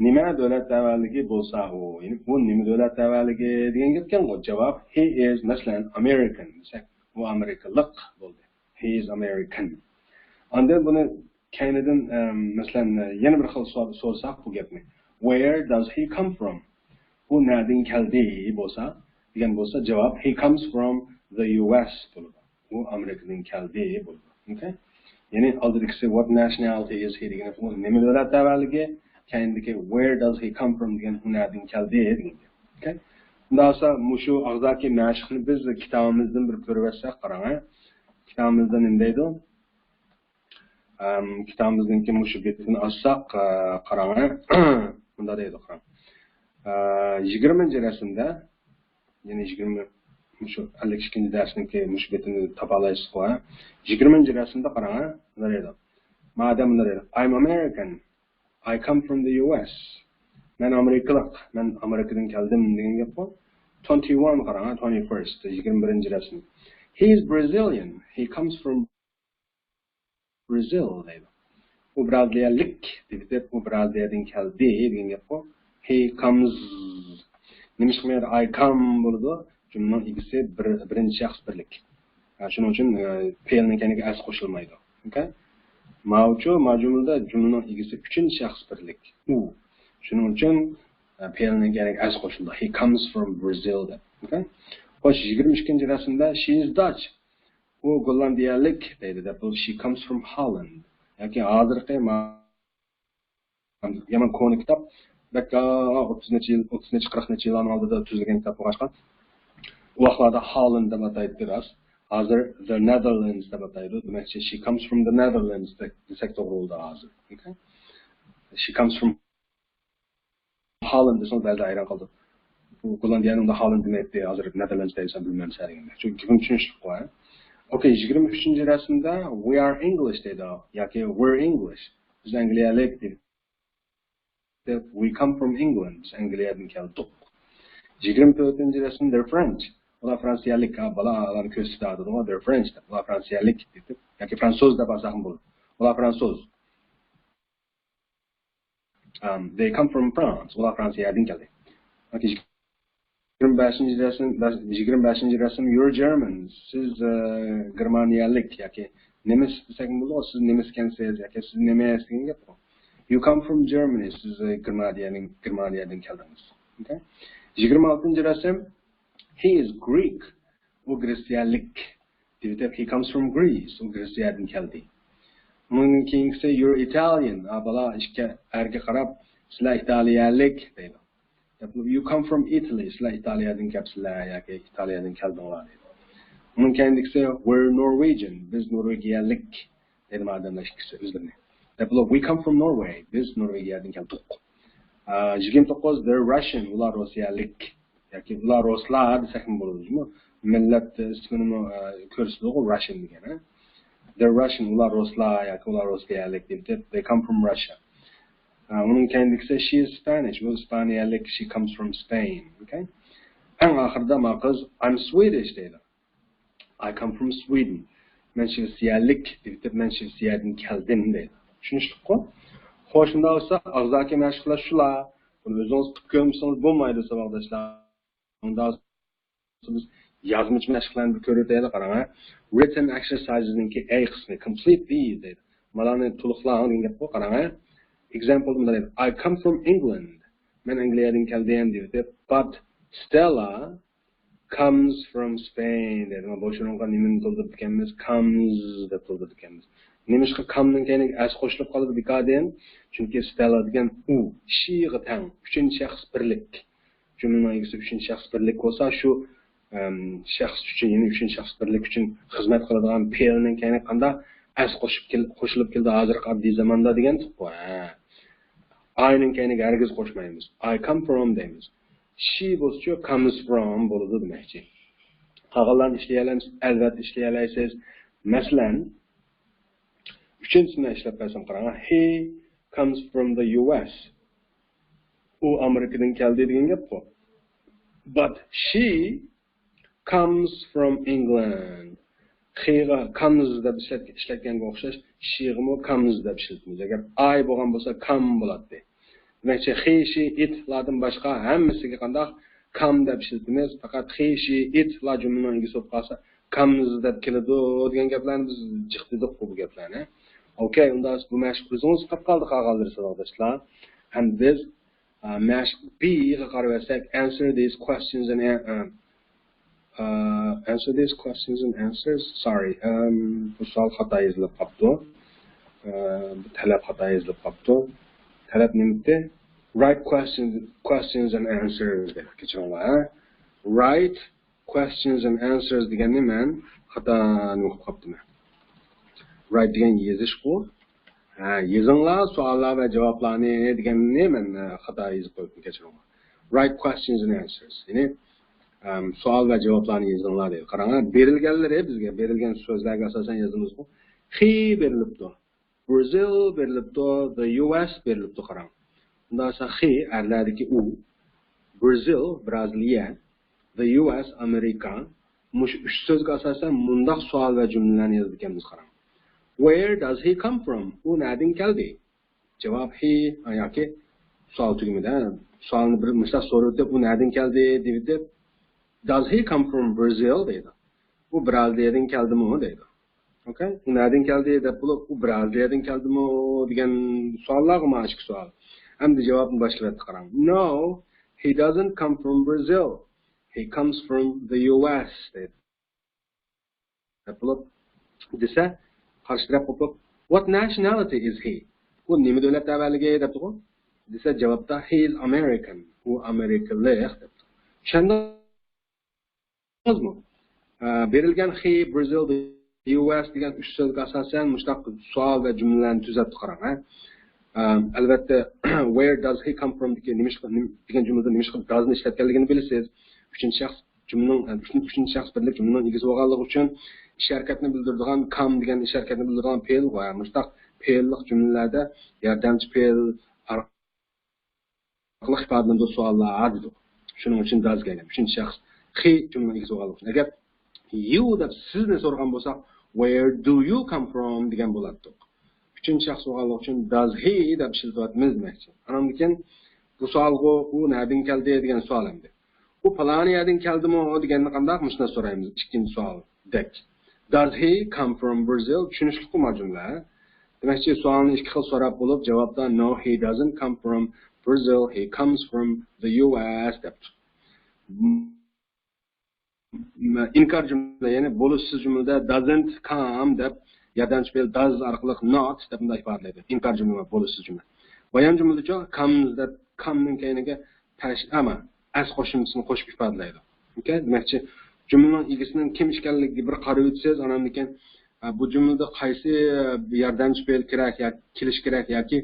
نېمە دۆلەت تەۋەلىكى بولسا ئۇ، يەنى ئۇ نېمە دۆلەت تەۋەلىكى دېگەن گەپكەنغۇ. جاۋاب، He is، مەسىلەن، American دېسەك، ئۇ ئامېرىكىلىق بولدى. He is American. ئاندىن بۇنى كەينىدىن، ئەم، مەسىلەن، يەنە بىر خىل سوئال سورىساق بۇ گەپنى. Where does he come from؟ ئۇ نەدىن كەلدى بولسا، دېگەن بولسا، جاۋاب، He comes from the U S بولىدۇ. ئۇ ئامېرىكىدىن كەلدى بولىدۇ. ئوكەي؟ يەنى ئالدىدىكىسى What nationality is he دېگىنى ئۇ نېمە دۆلەت تەۋەلىكى، كەينىدىكى Where does he come from دېگەن ئۇ نەدىن كەلدى دېگەن گەپ. ئوكەي؟ ئۇنداق بولسا مۇشۇ ئاغزاكى مەشىقنى بىز كىتابىمىزدىن بىر كۆرۈۋەتسەك قاراڭ. كىتابىمىزدا نېمە دەيدۇ؟ ئەم، كىتابىمىزنىڭكى مۇشۇ بېتىنى ئاچساق، ئە، قاراڭ، ھە. مۇنداق دەيدۇ، قاراڭ. ئە، يىگىرمىنچى رەسىمدە، يەنى يىگىرمە، مۇشۇ ئەللىك ئىككىنچى دەرسنىڭكى مۇشۇ بېتىنى تاپالايسىزغۇ، ھە. يىگىرمىنچى رەسىمدە قاراڭ، ھە. مۇنداق دەيدۇ. مادەم مۇنداق دەيدۇ. I'm American. I come from the U S. مەن ئامېرىكىلىق، مەن ئامېرىكىدىن كەلدىم دېگەن گەپقۇ. Twenty-one قاراڭ، ھە، twenty-first، يىگىرمە بىرىنچى رەسىم. He is Brazilian. He comes from Brazil دەيدۇ. ئۇ برازىلىيەلىك دېدى، ئۇ برازىلىيەدىن كەلدى دېگەن گەپقۇ. He comes. نېمىشقا بۇ يەردە I come بولىدۇ؟ جۈملىنىڭ ئىگىسى بىر، بىرىنچى شەخس بىرلىك. ھە، شۇنىڭ ئۈچۈن، ئە، پېئىلنىڭ كەينىگە ئەس قوشۇلمايدۇ. ئوكەي؟ ماۋۇچۇ، ما جۈملىدە جۈملىنىڭ ئىگىسى ئۈچىنچى شەخس بىرلىك. ئۇ. شۇنىڭ ئۈچۈن، ئە، پېئىلنىڭ كەينىگە ئەس قوشۇلىدۇ. He comes from Brazil دەپ. ئوكەي؟ خوش، يىگىرمە ئىككىنچى رەسىمدە she is Dutch. ئۇ گوللاندىيەلىك دەيدۇ دەپ. She comes from Holland. ياكى ھازىرقى ما-، يامان كونا كىتاب. بەك، ئا، ئوتتۇز نەچچە يىل، ئوتتۇز نەچچە، قىرىق نەچچە يىللارنىڭ ئالدىدا تۈزۈلگەن كىتاب بولغاچقا، ئۇ ۋاقىتلاردا Holland دەپ ئاتايتتى راست. ھازىر the Netherlands دەپ ئاتايدۇ. دېمەكچى، she comes from the Netherlands دېسەك، دېسەك توغرا بولىدۇ ھازىر. ئوكەي؟ She comes from Holland دېسىڭىز بەزىلەر ھەيران قالىدۇ. بۇ گوللاندىيەنى ئۇندا Holland دېمەيتتى، ھازىر Netherlands دەيسەن، بىلمەمسەن دېگەندەك. چۈنكى گېپىم چۈشىنىشلىكقۇ، ھە؟ ئوكەي، يىگىرمە ئۈچىنچى رەسىمدە we are English دەيدۇ ياكى we're English. بىز ئەنگلىيەلىك دەيدۇ. We come from England. بىز ئەنگلىيەدىن كەلدۇق. يىگىرمە تۆتىنچى رەسىم they're French. ئۇلار فرانسىيەلىك. ھە، بالا ئۇلارنى كۆرسىتىۋاتىدىغۇ. They're French دەپ. ئۇلار فرانسىيەلىك دەپ. ياكى فرانسوز دەپ ئالساقمۇ بولىدۇ. ئۇلار فرانسوز. Um, they come from France. ئۇلار فرانسىيەدىن كەلدى. يىگىرمە بەشىنچى رەسىم، يىگىرمە بەشىنچى رەسىم you're German. سىز، ئە، گېرمانىيەلىك ياكى نېمىس دېسەكمۇ بولىدۇ. سىز نېمىسكەنسىز ياكى سىز نېمىس دېگەن گەپقۇ. You come from Germany. سىز، ئە، گېرمانىيەنىڭ، گېرمانىيەدىن كەلدىڭىز. ئوكەي؟ يىگىرمە ئالتىنچى رەسىم he is Greek. ئۇ گرېتسىيەلىك. دېيىپ، he comes from Greece. ئۇ گرېتسىيەدىن كەلدى. ئۇنىڭدىن كېيىنكىسى you're Italian. ھە، بالا ئىككى ئەرگە قاراپ، سىلەر ئىتالىيەلىك دەيدۇ. You come from Italy. سىلەر ئىتالىيەدىن كەپسىلەر ياكى ئىتالىيەدىن كەلدىڭلار دەيدۇ. ئۇنىڭ كەينىدىكىسى we're Norwegian. بىز نورۋېگىيەلىك دەيدۇ ئادەملەر ئىككىسى ئۆزلىرىنى. We come from Norway. بىز نورۋېگىيەدىن كەلدۇق. ئا، يىگىرمە توققۇز they're Russian. ئۇلار روسىيەلىك. ياكى ئۇلار روسلار دېسەكمۇ بولىدۇ. مىللەت ئىسمىنىمۇ، ئە، كۆرسىتىدۇ Russian دېگەن، ھە؟ They're Russian، ئۇلار روسلار ياكى ئۇلار روسىيەلىك دېيىپ، they come from Russia. ئە، ئۇنىڭ كەينىدىكىسى she is Spanish، ئۇ ئىسپانىيەلىك، she comes from Spain. ئوكەي؟ ئەڭ ئاخىرىدا ما قىز I'm Swedish دەيدۇ. I come from Sweden. مەن شىۋېتسىيەلىك دېيىپ، مەن شىۋېتسىيەدىن كەلدىم دەيدۇ. چۈشىنىشلىكقۇ؟ خوش، شۇنداق بولسا ئاغزاكى مەشىقلەر شۇلار. بۇنى ئۆزىڭىز قىلىپ كۆرمىسىڭىز بولمايدۇ، ساۋاقداشلار. ئۇنداق بىز يازمىچە مەشىقلەرنى بىر كۆرۈۋېتەيلى، قاراڭ. Written exercises نىڭكى A قىسمى، complete these دەيدۇ. مالارنى تولۇقلاڭ دېگەن گەپقۇ، قاراڭ. Example مۇنداق دەيدۇ. I come from England. مەن ئەنگلىيەدىن كەلدىم دەيدۇ. But Stella comes from Spain دەيدۇ. بوش ئورۇنغا نېمىنى تولدۇرىدىكەنمىز؟ Comes دەپ تولدۇرىدىكەنمىز. نېمىشقا come نىڭ كەينىگە S قوشۇلۇپ قالىدۇ بىكاردىن؟ چۈنكى Stella دېگەن ئۇ، she غا تەڭ، ئۈچىنچى شەخس بىرلىك. جۈملىنىڭ ئىگىسى ئۈچىنچى شەخس بىرلىك بولسا، شۇ، ئەم، شەخس ئۈچۈن، يەنى ئۈچىنچى شەخس بىرلىك ئۈچۈن خىزمەت قىلىدىغان پېئىلنىڭ كەينىگە قانداق S قوشۇپ كېل-، قوشۇلۇپ كېلىدۇ ھازىرقى ئاددىي زاماندا دېگەنتۇققۇ، ھە. I نىڭ كەينىگە ھەرگىز قوشمايمىز. I come from دەيمىز. She بولسىچۇ comes from بولىدۇ دېمەكچى. قالغانلارنى ئىشلىيەلەمسىز؟ ئەلۋەتتە ئىشلىيەلەيسىز. مەسىلەن، ئۈچىنچىسىنى ئىشلەپ بەرسەم قاراڭ. He comes from the U S. ئۇ ئامېرىكىدىن كەلدى دېگەن گەپقۇ. But she comes from England. He غا comes دەپ ئىشلەت-، ئىشلەتكەنگە ئوخشاش، she غىمۇ comes دەپ ئىشلىتىمىز. ئەگەر I بولغان بولسا come بولاتتى. دېمەكچى، he، she، it لاردىن باشقا ھەممىسىگە قانداق come دەپ ئىشلىتىمىز. پەقەت he، she، it لار جۈملىنىڭ ئىگىسى بولۇپ قالسا comes دەپ كېلىدۇ دېگەن گەپلەرنى بىز جىق دېدۇققۇ بۇ گەپلەرنى. ئوكەي، ئۇندا بۇ مەشىق ئۆزىڭىز قىلىپ قالدى قالغانلىرى ساۋاقداشلار. ھەم بىز، ئا، مەشىق B غا قارىۋەتسەك، answer these questions and an-، ئا، ئا، answer these questions and answers. Sorry، ئەم، بۇ سوئال خاتا يېزىلىپ قاپتۇ. ئا، بۇ تەلەپ خاتا يېزىلىپ قاپتۇ. تەلەپ نېمىتى؟ Write questions، questions and answers دەپ. كەچۈرۈڭلار، ھە؟ Write questions and answers دېگەننى مەن خاتا نېمە قىلىپ قاپتىمەن. Write دېگەن يېزىشقۇ. ھە، يېزىڭلار سوئاللار ۋە جاۋابلارنى دېگەننى مەن، ئە، خاتا يېزىپ قويۇپتىم، كەچۈرۈڭلار. Write questions and answers. يەنى، ئەم، سوئال ۋە جاۋابلارنى يېزىڭلار دەيدۇ. قاراڭلار، بېرىلگەنلىرى بىزگە بېرىلگەن سۆزلەرگە ئاساسەن يازىمىزغۇ. He بېرىلىپتۇ. Brazil بېرىلىپتۇ. The U S بېرىلىپتۇ، قاراڭ. ئۇنداق بولسا he، ئەرلەردىكى ئۇ. Brazil، بىرازىلىيە. The U S، ئامېرىكا. مۇشۇ ئۈچ سۆزگە ئاساسەن مۇنداق سوئال ۋە جۈملىلەرنى يازىدىكەنمىز، قاراڭ. Where does he come from؟ ئۇ نەدىن كەلدى؟ جاۋاب he، ھە، ياكى سوئال تۈگىمىدى، ھە. سوئالنى بىر مۇشۇنداق سورىۋېتىپ، ئۇ نەدىن كەلدى دېيىۋېتىپ، Does he come from Brazil؟ دەيدۇ. ئۇ بىرازىلىيەدىن كەلدىمۇ دەيدۇ. ئوكەي؟ ئۇ نەدىن كەلدى دەپ بولۇپ، ئۇ بىرازىلىيەدىن كەلدىمۇ دېگەن سوئاللارغۇ مانا ئىككى سوئال. ئەمدى جاۋابنى باشلىۋەتتى، قاراڭ. No, he doesn't come from Brazil. He comes from the U S دەيدۇ. دەپ بولۇپ دېسە، قارشى تەرەپ قوپۇپ، What nationality is he? ئۇ نېمە دۆلەت تەۋەلىكى دەپتىغۇ؟ دېسە، جاۋابتا، He is American. ئۇ ئامېرىكىلىق دەپتۇ. چۈشەندىڭىزمۇ؟ ئە، بېرىلگەن he، Brazil، the U S دېگەن ئۈچ سۆزگە ئاساسەن مۇشۇنداق سوئال ۋە جۈملىلەرنى تۈزەپتۇ، قاراڭ، ھە. ئە، ئەلۋەتتە، Where does he come from دىكى نېمىشقا، نېم-، دېگەن جۈملىدە نېمىشقا does نى ئىشلەتكەنلىكىنى بىلىسىز. ئۈچىنچى شەخس جۈملىنىڭ، ئە، ئۈچىنچى، ئۈچىنچى شەخس بىرلىك جۈملىنىڭ ئىگىسى بولغانلىقى ئۈچۈن ئىش ھەرىكەتنى بىلدۈرىدىغان come دېگەن ئىش ھەرىكەتنى بىلدۈرىدىغان پېئىل، ۋە مۇشۇنداق پېئىللىق جۈملىلەردە ياردەمچى پېئىل ئارقىلىق ئىپادىلىنىدۇ سوئاللار دېدۇق. شۇنىڭ ئۈچۈن does كەلگەن. ئۈچىنچى شەخس he جۈملىنىڭ ئىگىسى بولغانلىقى ئۈچۈن. ئەگەر you دەپ سىزنى سورىغان بولساق، Where do you come from دېگەن بولاتتۇق. ئۈچىنچى شەخس بولغانلىقى ئۈچۈن does he دەپ ئىشلىتىۋاتىمىز دېمەكچى. ئاناندىن كېيىن بۇ سوئالغۇ، ئۇ نەدىن كەلدى دېگەن سوئال ئەمدى. ئۇ پالانى يەردىن كەلدىمۇ دېگەننى قانداق؟ مۇشۇنداق سورايمىز، ئىككىنچى سوئالدەك. Does he come from Brazil؟ چۈشىنىشلىكقۇ ما جۈملە؟ دېمەكچى، سوئالنى ئىككى خىل سوراپ بولۇپ، جاۋابتا no, he doesn't come from Brazil, he comes from the U S دەپتۇ. ئىنكار جۈملە، يەنى بولۇشسىز جۈملىدە doesn't come دەپ ياردەمچى پېئىل does ئارقىلىق not دەپ مۇنداق ئىپادىلەيدۇ. ئىنكار جۈملە ۋە بولۇشسىز جۈملە. بايان جۈملىدىچۇ comes دەپ come نىڭ كەينىگە پەش-، ئەما، s قوشۇمچىسىنى قوشۇپ ئىپادىلەيدۇ. ئوكەي؟ دېمەكچى، جۈملىنىڭ ئىگىسىنىڭ كىم ئىكەنلىكىگە بىر قارىۋېتىسىز، ئاناندىن كېيىن، ئە، بۇ جۈملىدە قايسى ياردەمچى پېئىل كېرەك ياكى كېلىش كېرەك ياكى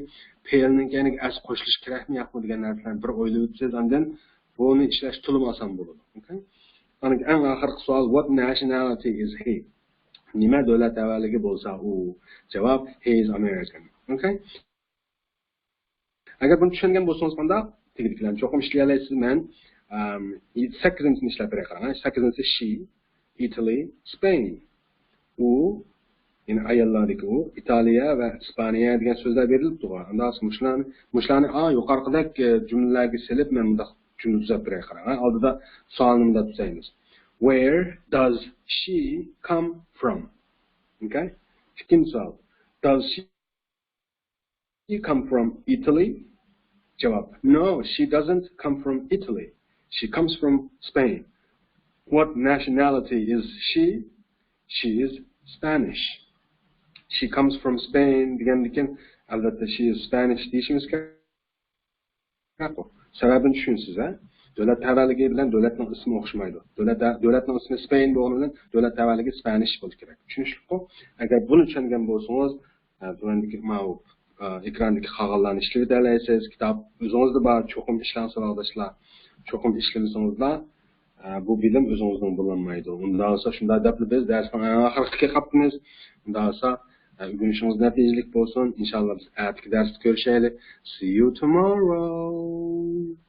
پېئىلنىڭ كەينىگە s قوشۇلۇش كېرەكمۇ ياقمۇ دېگەن نەرسىلەرنى بىر ئويلىۋېتىسىز، ئاندىن بۇنى ئىشلەش تولىمۇ ئاسان بولىدۇ. ئوكەي؟ ئەڭ ئاخىرقى سوئال، What nationality is he? نېمە دۆلەت تەۋەلىكى بولسا ئۇ؟ جاۋاب، He is American. ئوكەي؟ ئەگەر بۇنى چۈشەنگەن بولسىڭىز قانداق؟ تېگىدىكىلەرنى چوقۇم ئىشلىيەلەيسىز. مەن، ئەم، سەككىزىنچىسىنى ئىشلەپ بېرەي، قاراڭ. سەككىزىنچىسى she، Italy، Spain. ئۇ، يەنى ئاياللاردىكى ئۇ، ئىتالىيە ۋە ئىسپانىيە دېگەن سۆزلەر بېرىلىپتۇغۇ. ئانداق مۇشۇلارنى، مۇشۇلارنى، ئا، يۇقىرىقىدەك، ئە، جۈملىلەرگە سېلىپ، مەن مۇنداق جۈملە تۈزەپ بېرەي، قاراڭ. ھە، ئالدىدا سوئالنى مۇنداق تۈزەيمىز. Where does she come from? ئوكەي؟ ئىككىنچى سوئال. Does she come from Italy? جاۋاب. No, she doesn't come from Italy. She comes from Spain. What nationality is she? She is Spanish. She comes from Spain دېگەندىكىن، ئەلۋەتتە، she is Spanish دېيىشىمىز كېرەك. سەۋەبىنى چۈشىنىسىز، ھە؟ دۆلەت تەۋەلىكى بىلەن دۆلەتنىڭ ئىسمى ئوخشىمايدۇ. دۆلەت، دۆلەتنىڭ ئىسمى Spain بولغىنى بىلەن دۆلەت تەۋەلىكى Spanish بولۇشى كېرەك. چۈشىنىشلىكقۇ؟ ئەگەر بۇنى چۈشەنگەن بولسىڭىز، ئە، تۆۋەندىكى ماۋۇ، ئە، ئېكراندىكى قالغانلارنى ئىشلىۋېتەلەيسىز. كىتاب ئۆزىڭىزدە بار، چوقۇم ئىشلەڭ، ساۋاقداشلار. چوقۇم ئىشلىمىسىڭىزلا، ئە، بۇ بىلىم ئۆزىڭىزنىڭ بولالمايدۇ. ئۇنداق بولسا شۇنداق دەپلا بىز دەرسنىڭ ئەڭ ئاخىرقىغا كېلىپ قاپتىمىز. ئۇنداق بولسا، ئە، ئۆگىنىشىڭىز نەتىجىلىك بولسۇن. ئىنشاللا بىز ئەتىكى دەرستە كۆرۈشەيلى. See you tomorrow.